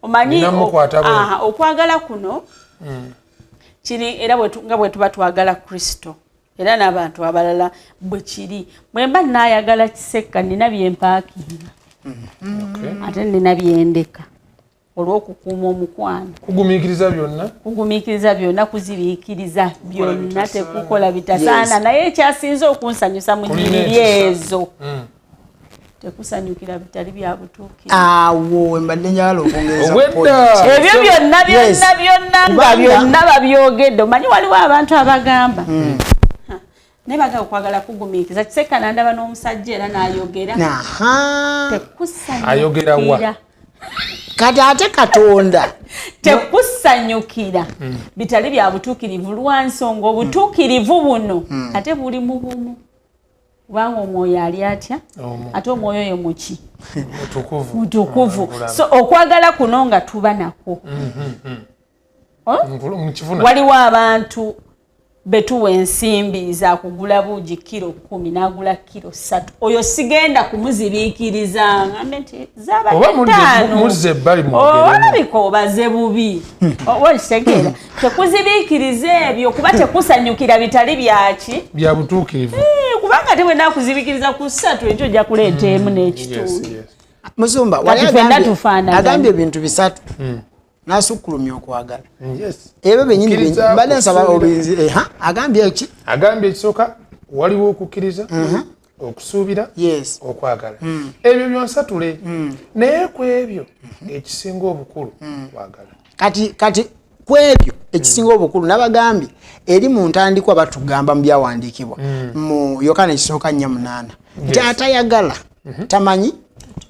omanyi Nina mukwata bwe. Aha, okwagala kuno kiri era nga bwe tuba twagala Kristo era n'abantu abalala bwe kiri. Bwe mba naayagala Kisekka, nina byempaakinga, ate nina byendeka olw'okukuuma omukwano. Kugumiikiriza byonna. Kugumiikiriza byonna, kuzibiikiriza byonna, bitasaana. Tekukola bitasaana. Naye ekyasinze okunsanyusa mu Kulina nyiriri ekisa. ezo, tekusanyukira bitali bya butuukirivu. Awo wembadde njagala okwongereza Obwedda. point. Ebyo byonna byonna byonna nga byonna babyogedde, omanyi waliwo abantu abagamba, ha, naye bagamba okwagala kugumiikiriza. Kisekka nandaba n'omusajja era n'ayogera Ayogera wa? tekusanyukira Kati ate Katonda Tekusanyukira bitali bya butuukirivu, lwansonga obutuukirivu buno ate buli mu bumu, kubanga omwoyo ali atya? Omu. Ate omwoyo oyo muki? Mutukuvu. Mutukuvu. Ngulaba. So okwagala kuno nga tuba nakwo, Nkifuna. Waliwo abantu betuwa ensimbi zakugula buugi kiro 10, n'agula kiro 3. Oyo sigenda kumuzibiikiriza, ngambe nti Oba zabadde ttaano. Muzze ebbali mwogeremu. Olabika obaze bubi, oba okitegeera, tekuzibiikiriza ebyo kuba tekusanyukira bitali byaki? Bya butuukirivu. Kubanga te bwe nakuzibikiriza ku ssatu, ekyo ojja kuleeta emu n'ekitundu. Musumba Kati wali ffenna tufaanagana. agambye ebintu bisatu n'asukkulumya okwagala. Ebyo benyini Kukkiriza, mbadde nsaba kusuubira. obinzi agambye ki? Agambye ekisooka waliwo okukkiriza, okusuubira, okwagala. Ebyo byonsatule, naye ku ebyo ekisinga obukulu kwagala. Kati ku ebyo ekisinga obukulu, nabagambye eri mu ntandikwa batugamba mu byawandiikibwa mu Yokaana ekisooka 4:8 nti atayagala tamanyi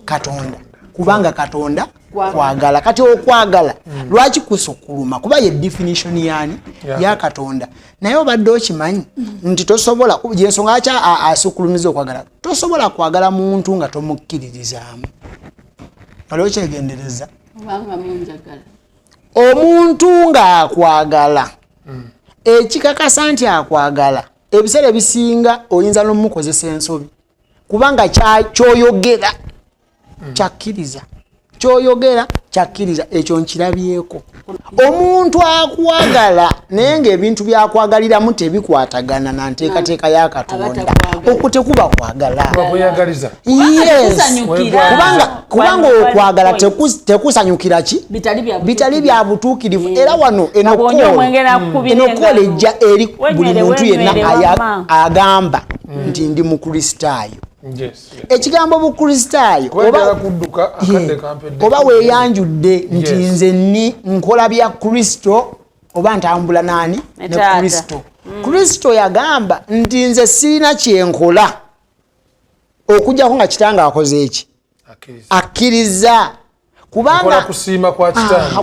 Katonda. Kubanga Katonda kwagala. Kati okwagala lwaki kusukuluma? Kuba ye definition yani ya Katonda. Naye obadde okimanyi nti tosobola, yensonga lwaki asukulumiza okwagala, tosobola kwagala muntu nga tomukkiririzaamu. Wali okyegendereza? Omuntu ng'akwagala, ekikakasa nti akwagala, ebiseera ebisinga oyinza n'omukozesa ensobi, kubanga kyoyogera kyakkiriza, kyoyogera kyakkiriza. Ekyo nkirabyeko. Omuntu akwagala naye ng'ebintu byakwagaliramu tebikwatagana na nteekateeka ya Katonda, okwo tekuba kwagala. Kubanga okwagala tekusanyukira ki bitali bya butuukirivu. Era wano eno kola ejja eri buli muntu yenna agamba nti ndi Mukristaayo. Ekigambo Bukristaayo oba weeyanjudde nti nze ni nkola bya Kristo oba ntambula naani ne Kristo. Kristo yagamba nti nze sirina kyenkola okujjako nga kitange akoze eki, akkiriza, kubanga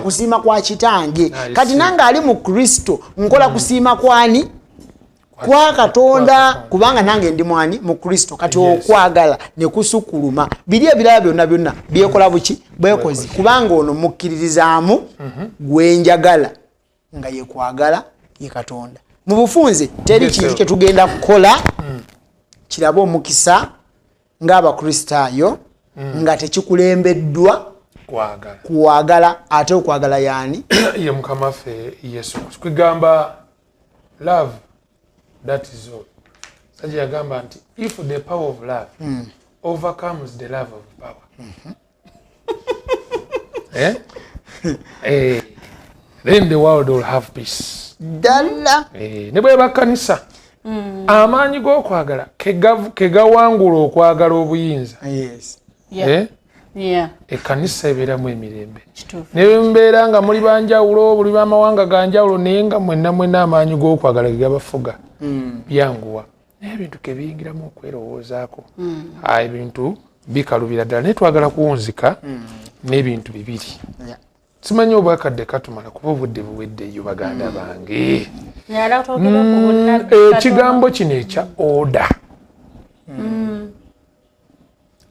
kusiima kwa kitange. Kati nange ali mu Kristo nkola kusiima kwani? Kwa Katonda, kubanga nange ndi mwani mu Kristo. Kati okwagala ne kusukuluma biri ebirala byonna byonna byekola buki bwekozi, kubanga ono mukkiririzaamu gwenjagala nga ye kwagala ye Katonda. Mu bufunze teri kintu kyetugenda kukola kirabe omukisa ng'Abakristaayo nga tekikulembeddwa kwagala. Ate okwagala yaani? Ye Mukama waffe Yesu. Kwegamba love, that is all. Sajja yagamba nti if the power of love overcomes the love of power, eh? Eh, then the world will have peace. Ddala. Eh, ne bweba kanisa, amaanyi g'okwagala kegawangula okwagala obuyinza. Eh? Ekkanisa ebeeramu emirembe ne mbeera nga muli banjawulo, buli bamawanga ganjawulo, naye nga mwenna mwenna amaanyi g'okwagala ge gabafuga, byanguwa. Naye ebintu kebiyingiramu okwerowoozaako, ebintu bikalubira ddala. Naye twagala kuwunzika n'ebintu bibiri. Simanyi obwakadde katumala, kuba obudde buweddeyo, baganda bange. Ekigambo kino ekya order,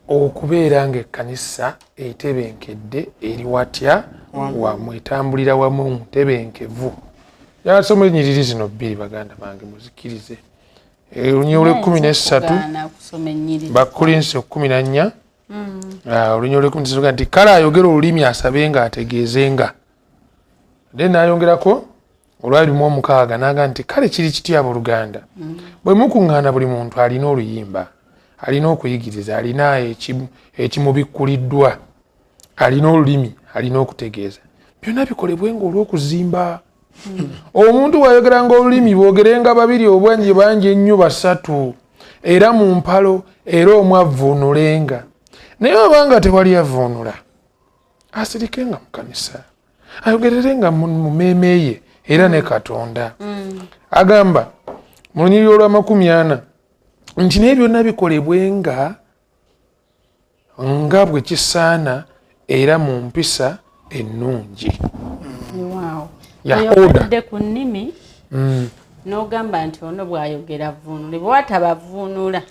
okubeera ng'ekkanisa etebenkedde, eri watya wamu, etambulira wamu ntebenkevu. Yasoma enyiriri zino bbiri, baganda bange, muzikirize. Olunyiriri olw'e13, Bakulinsi 14, olunyiriri olw'e13 nti kale ayogera olulimi asabe nga ategeezenga. Then nayongerako olwa 26 naga nti kale kiri kitya, abooluganda, bwe mukuŋŋaana, buli muntu alina oluyimba, alina okuyigiriza, alina ekimubikkuliddwa, alina olulimi, alina okutegeeza. Byonna bikolebwe nga olw'okuzimba. Omuntu bw'ayogeranga olulimi, boogerenga babiri obwangi bangi ennyo basatu, era mu mpalo, era omu avvuunulenga. Naye obanga tewali avvuunula, asirikenga mu kanisa, ayogererenga mu mmeeme ye era ne Katonda. Agamba mu lunyiriri olw'ama-40 nti naye byonna bikolebwenga nga bwe kisaana era mu mpisa ennungi. Oyogedde ku nnimi n'ogamba nti ono bw'ayogera vvuunule, bwe wataba vvuunula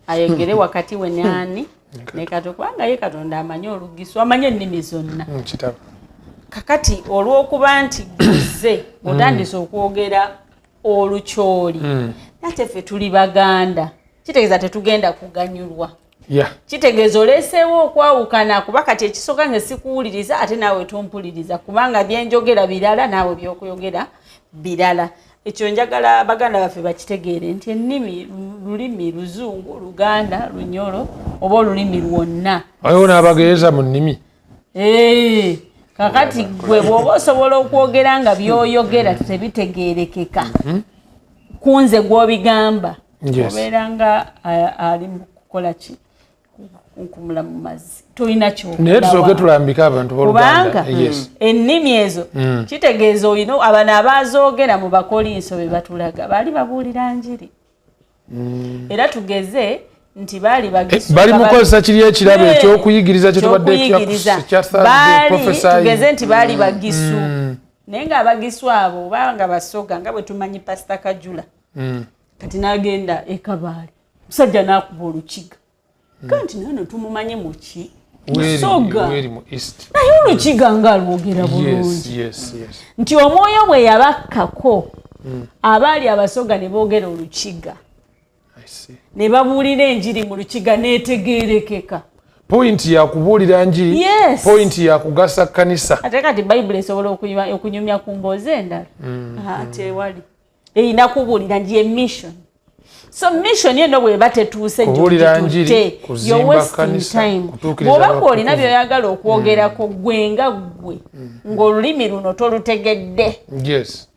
ayogere wakati we naani ne Katonda, kubanga ye Katonda amanyi olugisu, amanyi ennimi zonna. Kakati olw'okuba nti guze otandise okwogera Olukyoli, nate ffe tuli Baganda, kitegeeza tetugenda kuganyulwa. Kitegeeza oleeseewo okwawukana, kuba kati ekisooka nze sikuwuliriza, ate naawe tompuliriza, kubanga byenjogera birala, naawe byokuyogera birala. Ekyo njagala baganda baffe bakitegeere nti ennimi, lulimi Luzungu, Luganda, Lunyolo oba olulimi lwonna. Waliwo n'abageeza mu nnimi. Kakati gwe bw'oba osobola okwogera nga by'oyogera tebitegeerekeka kunze gw'obigamba, obeera nga ali mu kukola ki? Kunkumula mu mazzi, tolina. Naye tusooke tulambike abantu. Kubanga ennimi ezo kitegeeza olina abano abazoogera mu Bakolinso be batulaga baali babuulira njiri. Era tugeze Nti baali Bagisu. Bali mukozesa kiri ekirabo ekyokuyigiriza kyetubadde ekya Thursday prophesy. Tugeze nti baali Bagisu. Naye ng'Abagisu abo banga Basoga nga bwe tumanyi Pastor Kajula. Kati n'agenda e Kabaale. Musajja n'akuba Olukiga. Kanti naye tumumanyi muki? Musoga. Naye Olukiga ng'alwogera bulungi. Nti omwoyo bwe yabakkako abaali Abasoga ne boogera Olukiga. Ne babuulira enjiri mu Lukiga n'etegeerekeka. Point ya kubuulira njiri, point ya kugasa kkanisa. Ate kati Bayibuli esobola okunyumya ku mboozi endala. Tewali. Erina kubuulira njiri ye mission. So mission eno bw'eba tetuuse gy'otitutte, you're wasting time. Bw'oba ng'olina by'oyagala okwogerako gwe nga ggwe, ng'olulimi luno tolutegedde.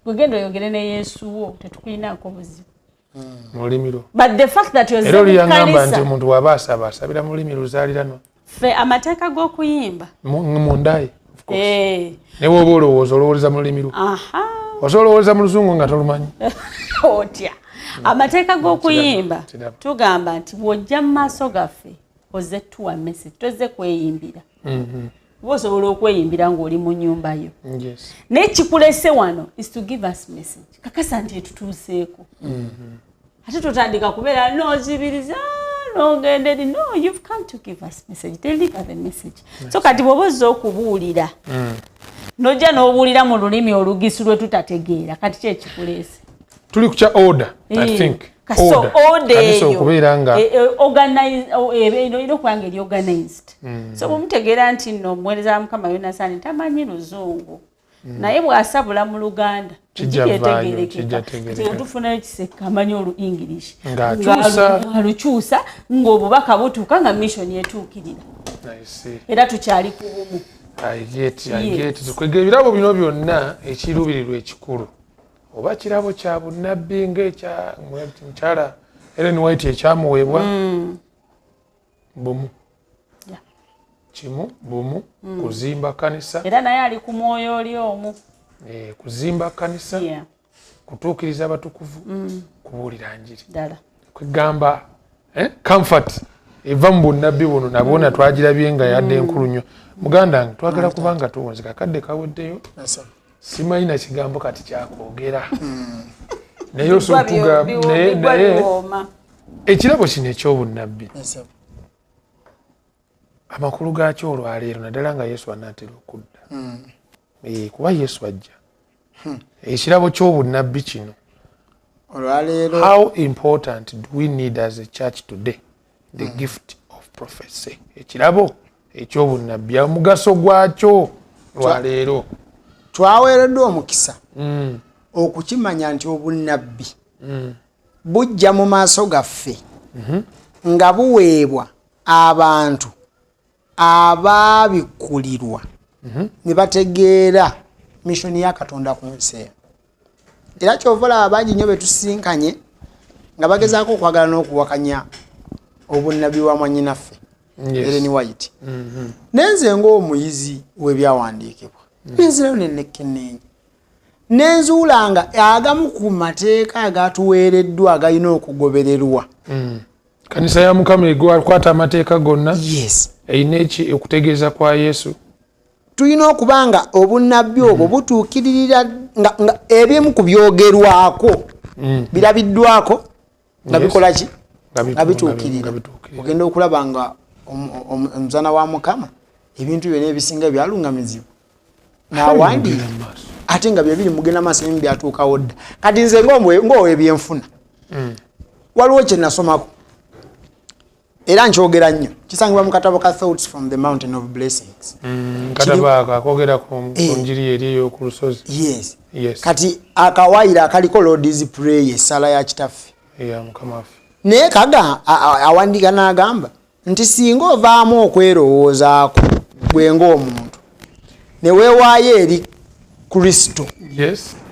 Gwe genda oyogere ne Yesu wo, tetukulinaako buzibu. Mu lulimi lwo. But the fact that you're Era oli yaŋŋamba nti omuntu bw'aba asaba asabira mu lulimi luzaaliranwa. Ffe amateeka g'okuyimba. Mundaye, of course. Ne bw'oba olowooza olowooleza mu lulimi lwo. Osobola olowooza mu Luzungu nga tolumanyi. Otya. Amateeka g'okuyimba tugamba nti bw'ojja mu maaso gaffe ozze tuwa message, tozze kweyimbira. Oba osobola okweyimbira ng'oli mu nnyumba yo. Naye kikulese wano is to give us message. Kakasa nti etutuuseeko. Ate totandika kubeera n'ozibiriza n'ogenda eri. No, you've come to give us message. Deliver the message. So kati bw'oba ozze okubuulira n'ojja n'obuulira mu lulimi Olugisu lwe tutategeera, kati ki ekikuleese? Tuli ku kya order, I think. So order eyo okubeera nga erina okuba nga eri organized. So bwemutegeera nti nno omuweereza wa Mukama Yonasaani tamanyi Luzungu, naye bw'asabula mu Luganda kijja kitegeerekeka. Tufunayo Kisekka amanyi olu English, ng'alukyusa, ng'obubaka butuuka, nga mission etuukirira. Era tukyali ku bumu. Kwega ebirabo bino byonna, ekiruubirirwa ekikulu oba kirabo kya bunnabbi ng'ekya mukyala Ellen White ekyamuweebwa, bumu kimu bumu kuzimba kanisa. Era naye ali ku mwoyo oli omu. Kuzimba kanisa, kutuukiriza abatukuvu, kubuulira njiri. Kwegamba comfort eva mu bunnabbi buno nabwona twagirabye nga yadde enkulu nnyo. Muganda wange, twagala kubanga tuwunzika, akadde kaweddeyo, simanyi na kigambo kati kyakwogera, naye osobola naye ekirabo kino ekyobunnabbi, amakulu gaakyo olwaleero, naddala nga Yesu anaatera okudda, kuba Yesu ajja, ekirabo ky'obunnabbi kino olwaleero, how important do we need as a church today the gift of prophecy, ekirabo ekyobunnabbi, omugaso gwakyo lwaleero? Twaweereddwa omukisa okukimanya nti obunnabbi bujja mu maaso gaffe nga buweebwa abantu abaabikkulirwa ne bategeera mission ya Katonda ku nsi eno. Era kyova olaba bangi nnyo betusinkanye nga bagezaako okwagala n'okuwakanya obunnabbi bwa mwannyinaffe Ellen White. Nenze ng'omuyizi w'ebyawandiikibwa nenzirayo nenekkeneenya nenzuula nga agamu ku mateeka agatuweereddwa agalina okugobererwa. Kanisa ya Mukama ekwata amateeka gonna. Erina eki okutegeeza kwa Yesu. Tulina okuba nga obunnabbi obwo butuukiririra nga ebimu ku byogerwako birabiddwako nga bikola ki? Nga bituukirira. Ogenda okulaba nga omuzaana wa Mukama ebintu byonna ebisinga byalungamizibwa n'awandiika, ate nga byebiri mugenda maaso, ebimu byatuukawo dda. Kati nze ng'owebyenfuna, waliwo kye nasomako era nkyogera nnyo, kisangibwa mu katabo ka Thoughts from the Mountain of Blessings. Katabo ako akogera ku njiri eri ey'oku lusozi. Yes. Kati akawayiro akaliko Lord's Prayer, essala ya Kitaffe. Ya Mukama waffe. Naye kaga awandiika n'agamba nti singa ovaamu okwerowoozaako gwe ng'omuntu ne weewaayo eri Kristo,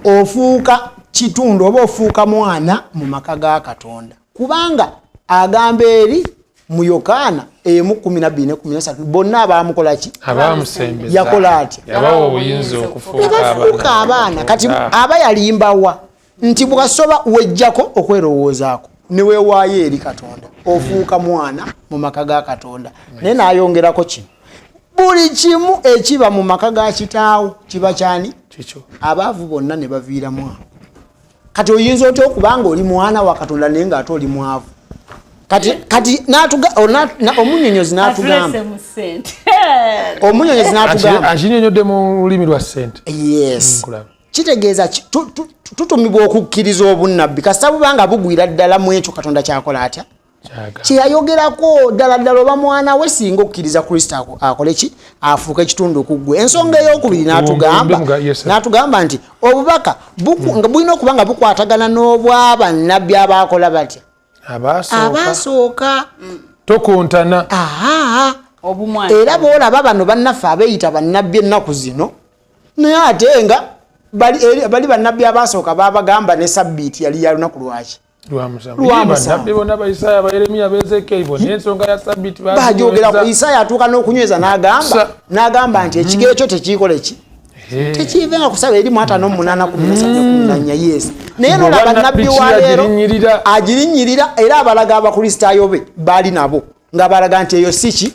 ofuuka kitundu oba ofuuka mwana mu maka ga Katonda, kubanga agamba eri mu Yokaana 1:12-13, bonna abamukola ki? Abamusembeza. Yakola atya? Yabawa obuyinza okufuuka abaana. Kati aba yalimbawa nti bwasoba wejjako okwerowoozaako. Neweewaayo eri Katonda, ofuuka mwana mu maka ga Katonda. Naye n'ayongerako kino, buli kimu ekiba mu maka ga kitaawo kiba kyani? Abaavu bonna ne baviiramu awo. Kati oyinza otya okubanga oli mwana wa Katonda naye ng'ate oli mwavu? Kati omunyonyozi n'atugamba, omunyonyozi n'atugamba, akinyonyodde mu lulimi lwa ssente. Yes, kitegeeza tutumibwa okukkiriza obunnabbi kasita bubanga bugwira ddala mu ekyo Katonda kyakola atya, kyeyayogerako ddala ddala. Oba mwana we singa okkiriza Kristo akole ki, afuuke ekitundu ku ggwe. Ensonga eyokubiri n'atugamba nti obubaka bulina okuba nga bukwatagana n'obwabannabbi abakola batya, abasooka. Tokontana. Era boolaba bano bannaffe abeeyita bannabbi ennaku zino, naye ate nga bali bannabbi abasooka babagamba ne sabbiiti yali ya lunaku lwaki? Bajogera ku Isaaya, atuuka n'okunyweza n'agamba nti ekigero kyo tekikole ki, tekiivenga kusaba eri mu 58:13:14. Yes, naye nolaba nabbi wa leero agirinnyirira, era abalaga abakristaayo be baali nabo nga balaga nti eyo si ki,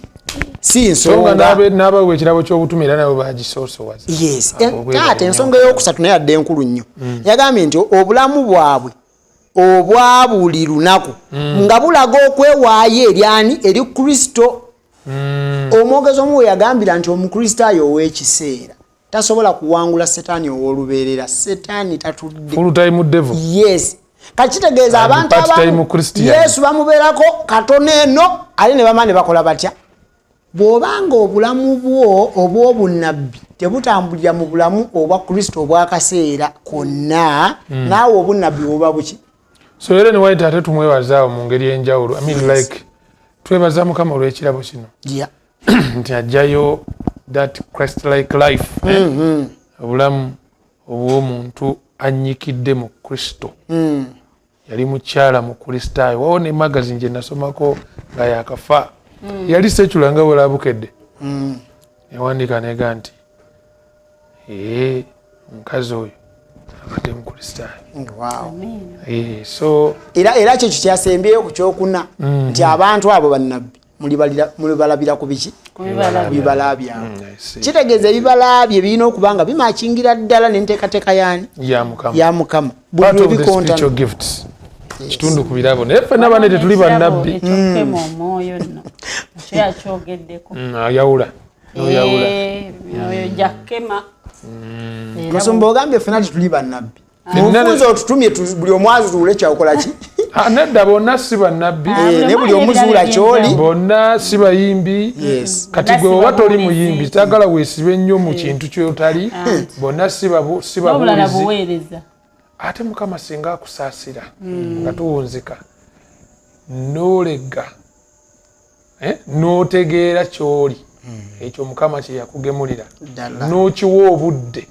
si nsonga. N'abawa ekirabo ky'obutume era nabo bagisoosowaza. Yes, taata, ensonga eyokusatu naye yadde enkulu nnyo, yagambye nti obulamu bwabwe obwa buli lunaku nga bulaga okwewaayo eryani, eri Kristo. Omwogezi omu we yagambira nti omukristaayo ow'ekiseera tasobola kuwangula setaani ow'olubeerera. Setaani tatudde. Yes, kakitegeeza abantu abamu Yesu bamubeerako katono eno, ate ne bamala ne bakola batya? Bw'obanga obulamu bwo obw'obunnabbi tebutambulira mu bulamu obwa Kristo obwakaseera konna, naawe obunnabbi buba buki? So era ne White ate tumwebazaawo mu ngeri enjawulo. I mean, like, twebaza Mukama olw'ekirabo kino nti ajjayo that Christ like life, eh? Obulamu obw'omuntu annyikidde mu Kristo. Yali mukyala mukristaayo. Wawo ne magazine gye nasomako nga yakafa, yali secular nga welabukedde, newandiika nega nti ee, omukazi oyo abadde mukristaayo. So Era kyekyo kyasembyeyo ku kyokuna, nti abantu abo bannabbi mulibalabira ku biki? Bibala byabwe. Kitegeeza ebibala bye birina okuba nga bimakingira ddala n'enteekateeka yaani? Ya Mukama. Kitundu ku birabo, naye ffenna bane tetuli bannabbi. Ekyokukema omwoyo nno ekyo yakyogeddeko. Ayawula noyawula. Myoyo gyakema. Musumba, ogambye ffenna tetuli bannabbi. Mufunze otutumye buli omu azuule kyakola ki? Ah, nedda, bonna si bannabbi. Naye buli omuzuula kyoli. Bonna si bayimbi. Kati gwe oba toli muyimbi, tagala weesibe nnyo mu kintu kyotali. Bonna si babuulizi. Ate Mukama singa akusaasira nga tuwunzika n'olega, n'otegeera kyoli, ekyo Mukama kye yakugemulira, n'okiwa obudde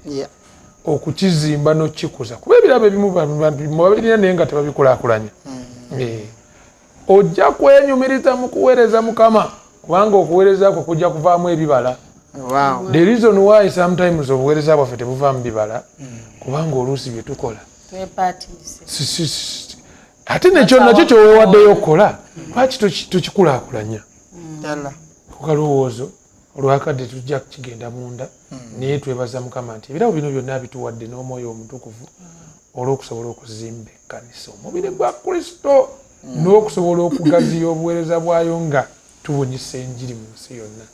okukizimba n'okikuza, kuba ebirabo ebimu babirina naye nga tebabikulaakulanya, ojja kwenyumiriza mu kuweereza Mukama, kubanga okuweereza kwo kujja kuvaamu ebibala. The reason why sometimes obuweereza bwaffe tebuvaamu bibala, kubanga oluusi bye tukola ate nekyo nakyo kyowewaddeyo okukola, lwaki tukikulaakulanya? Kukalowoozo olwakadde tujja kukigenda munda, naye twebaza Mukama nti ebirabo bino byonna bituwadde n'Omwoyo Omutukuvu olw'okusobola okuzimba ekkanisa, omubiri gwa Kristo, n'okusobola okugaziya obuweereza bwayo nga tubunyisa enjiri mu nsi yonna.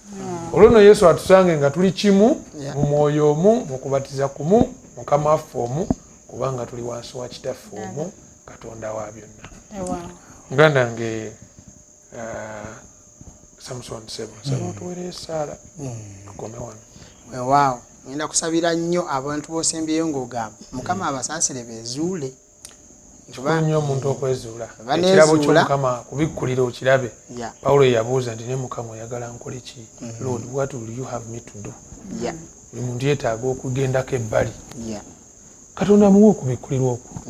Olwo nno Yesu atusange nga tuli kimu mu mwoyo omu, mu kubatiza kumu, Mukama waffe omu, kubanga tuli wansi wa Kitaffe omu, Katonda wa byonna. Muganda nge Samson Sebo, nsaba otuwereyo essaala tukome wano. Weewaawo, ngenda kusabira nnyo abantu b'osembyeyo ng'ogamba Mukama abasaasire beezuule. Kikulu nnyo omuntu okwezuula. Ekirabo ky'Omukama kubikkulira okirabe. Pawulo yabuuza nti, "Ne Mukama, oyagala nkole ki? Lord, what will you have me to do?" Buli muntu yeetaaga okugendako ebbali, Katonda amuwe okubikkulirwa okwo.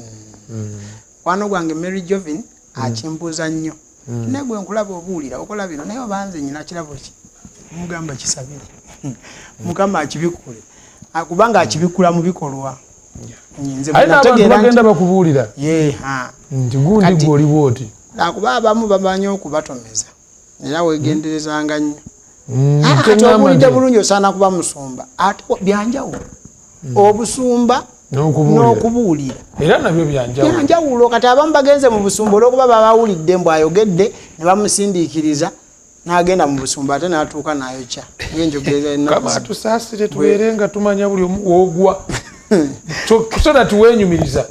Mukwano gwange Mary Jovin akimbuuza nnyo, naye gwe nkulaba obuulira, okola bino, naye obanze nyina kirabo ki? Mugamba kisabire Mukama akibikkule, kubanga akibikkula mu bikolwa. Nze Aye n'abantu nategeera bagenda nti bakubuulira ye ha nti gundi Kati- gwoli bwoti. Lwakuba abamu bamanyi okubatomeza era wegenderezanga nnyo. Kye Kati ŋŋamba obuulidde nti- bulungi, osaana kuba musumba, ate byanjawulo obusumba N'okubuulira. n'okubuulira Era nabyo byanjawulo. Byanjawulo. Kati abamu bagenze mu busumba olwokuba babawulidde mbu ayogedde ne bamusindiikiriza n'agenda mu busumba, ate n'atuuka n'ayokya ng'enjogera ennaku Kama zino. atusaasire tubeere nga tumanya buli omu woogwa, so that wenyumiriza,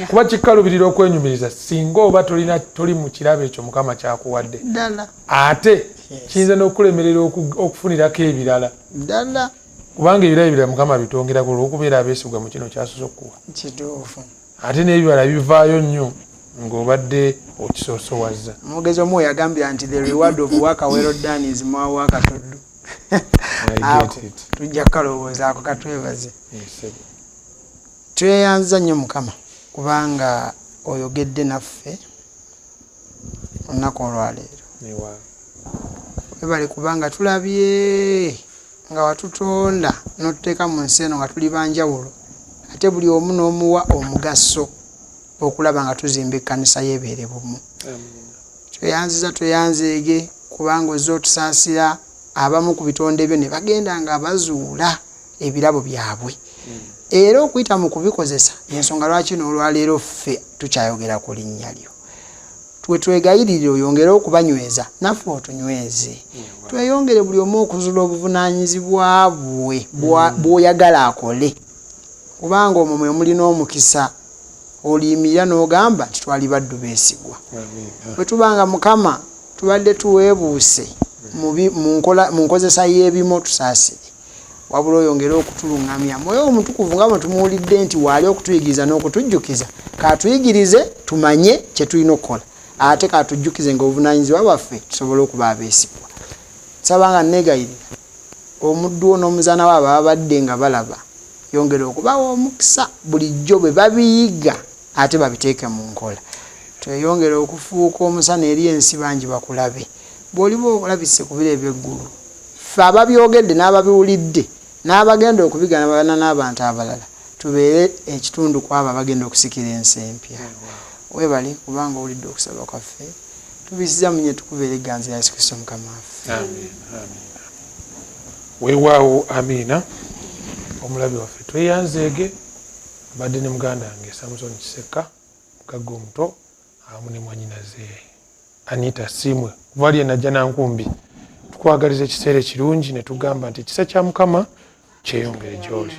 kuba kikkalubirira okwenyumiriza singa oba tolina, toli mu kirabo ekyo Mukama kyakuwadde. Ddala. Ate kiyinza n'okulemerera okufunirako ebirala, Ddala. kubanga ebirala ebirala Mukama bitongerako olwokubeera abeesigwa mu kino kyasoose okukuwa. Kituufu. Ate n'ebibala bivaayo nnyo ng'obadde okisoosowaza. Omwogezi omu yagambye nti the reward of work well done is more work to do. I get Ako it. tujja kukalowooza ako, katwebaze. Yes, Tweyanza nnyo Mukama kubanga oyogedde naffe olunaku olwaleero. Webale kubanga tulabye nga watutonda n'otuteeka mu nsi eno nga tuli banjawulo, ate buli omu n'omuwa omugaso okulaba nga tuzimba ekkanisa yeebeere bumu. Tweyanziza, tweyanzeege kubanga ozze otusaasira abamu ku bitonde byo ne bagenda nga bazuula ebirabo byabwe era okuyita mu kubikozesa. Ensonga lwaki n'olwaleero ffe tukyayogera ku linnya lyo, twe twegayirire oyongere okubanyweza naffe otunyweze, tweyongere buli omu okuzuula obuvunaanyizibwa bwe bw'oyagala akole, kubanga omwo mwe mulina omukisa oliyimirira n'ogamba nti twali baddu beesigwa. Bwe tubanga Mukama tubadde tuweebuuse mu nkozesa y'ebimo, tusaasire, wabula oyongere okutuluŋŋamya Mwoyo Omutukuvu nga bwe tumuwulidde nti waali okutuyigiriza n'okutujjukiza. Katuyigirize tumanye kye tulina okukola, ate katujjukize nga obuvunaanyizibwa bwaffe tusobole okuba abeesigwa. Nsaba nga neegayirira omuddu wo n'omuzaana we ababadde nga balaba, yongera okubawa omukisa bulijjo bwe babiyiga ate babiteeke mu nkola. Tweyongere okufuuka omusana eri ensi, bangi bakulabe. Bw'oliba olabise ku biro ebyeggulu, ffe ababyogedde n'ababiwulidde n'abagenda okubigabana n'abantu abalala tubeere ekitundu ku abo abagenda okusikira ensi empya. Weebale kubanga owulidde okusaba kwaffe, tubisiza munye tukubeera egganzi lya Yesu Kristo Mukama waffe. Amiina. Weewaawo, amiina. Omulabi waffe, tweyanzeege. Mbadde ne muganda wange Samson Kisekka, mugagga omuto, awamu ne mwanyinaze Anita Siimwe kuva lye najja nankumbi. Tukwagaliza ekiseera ekirungi ne tugamba nti ekisa kya Mukama kyeyongere gy'oli.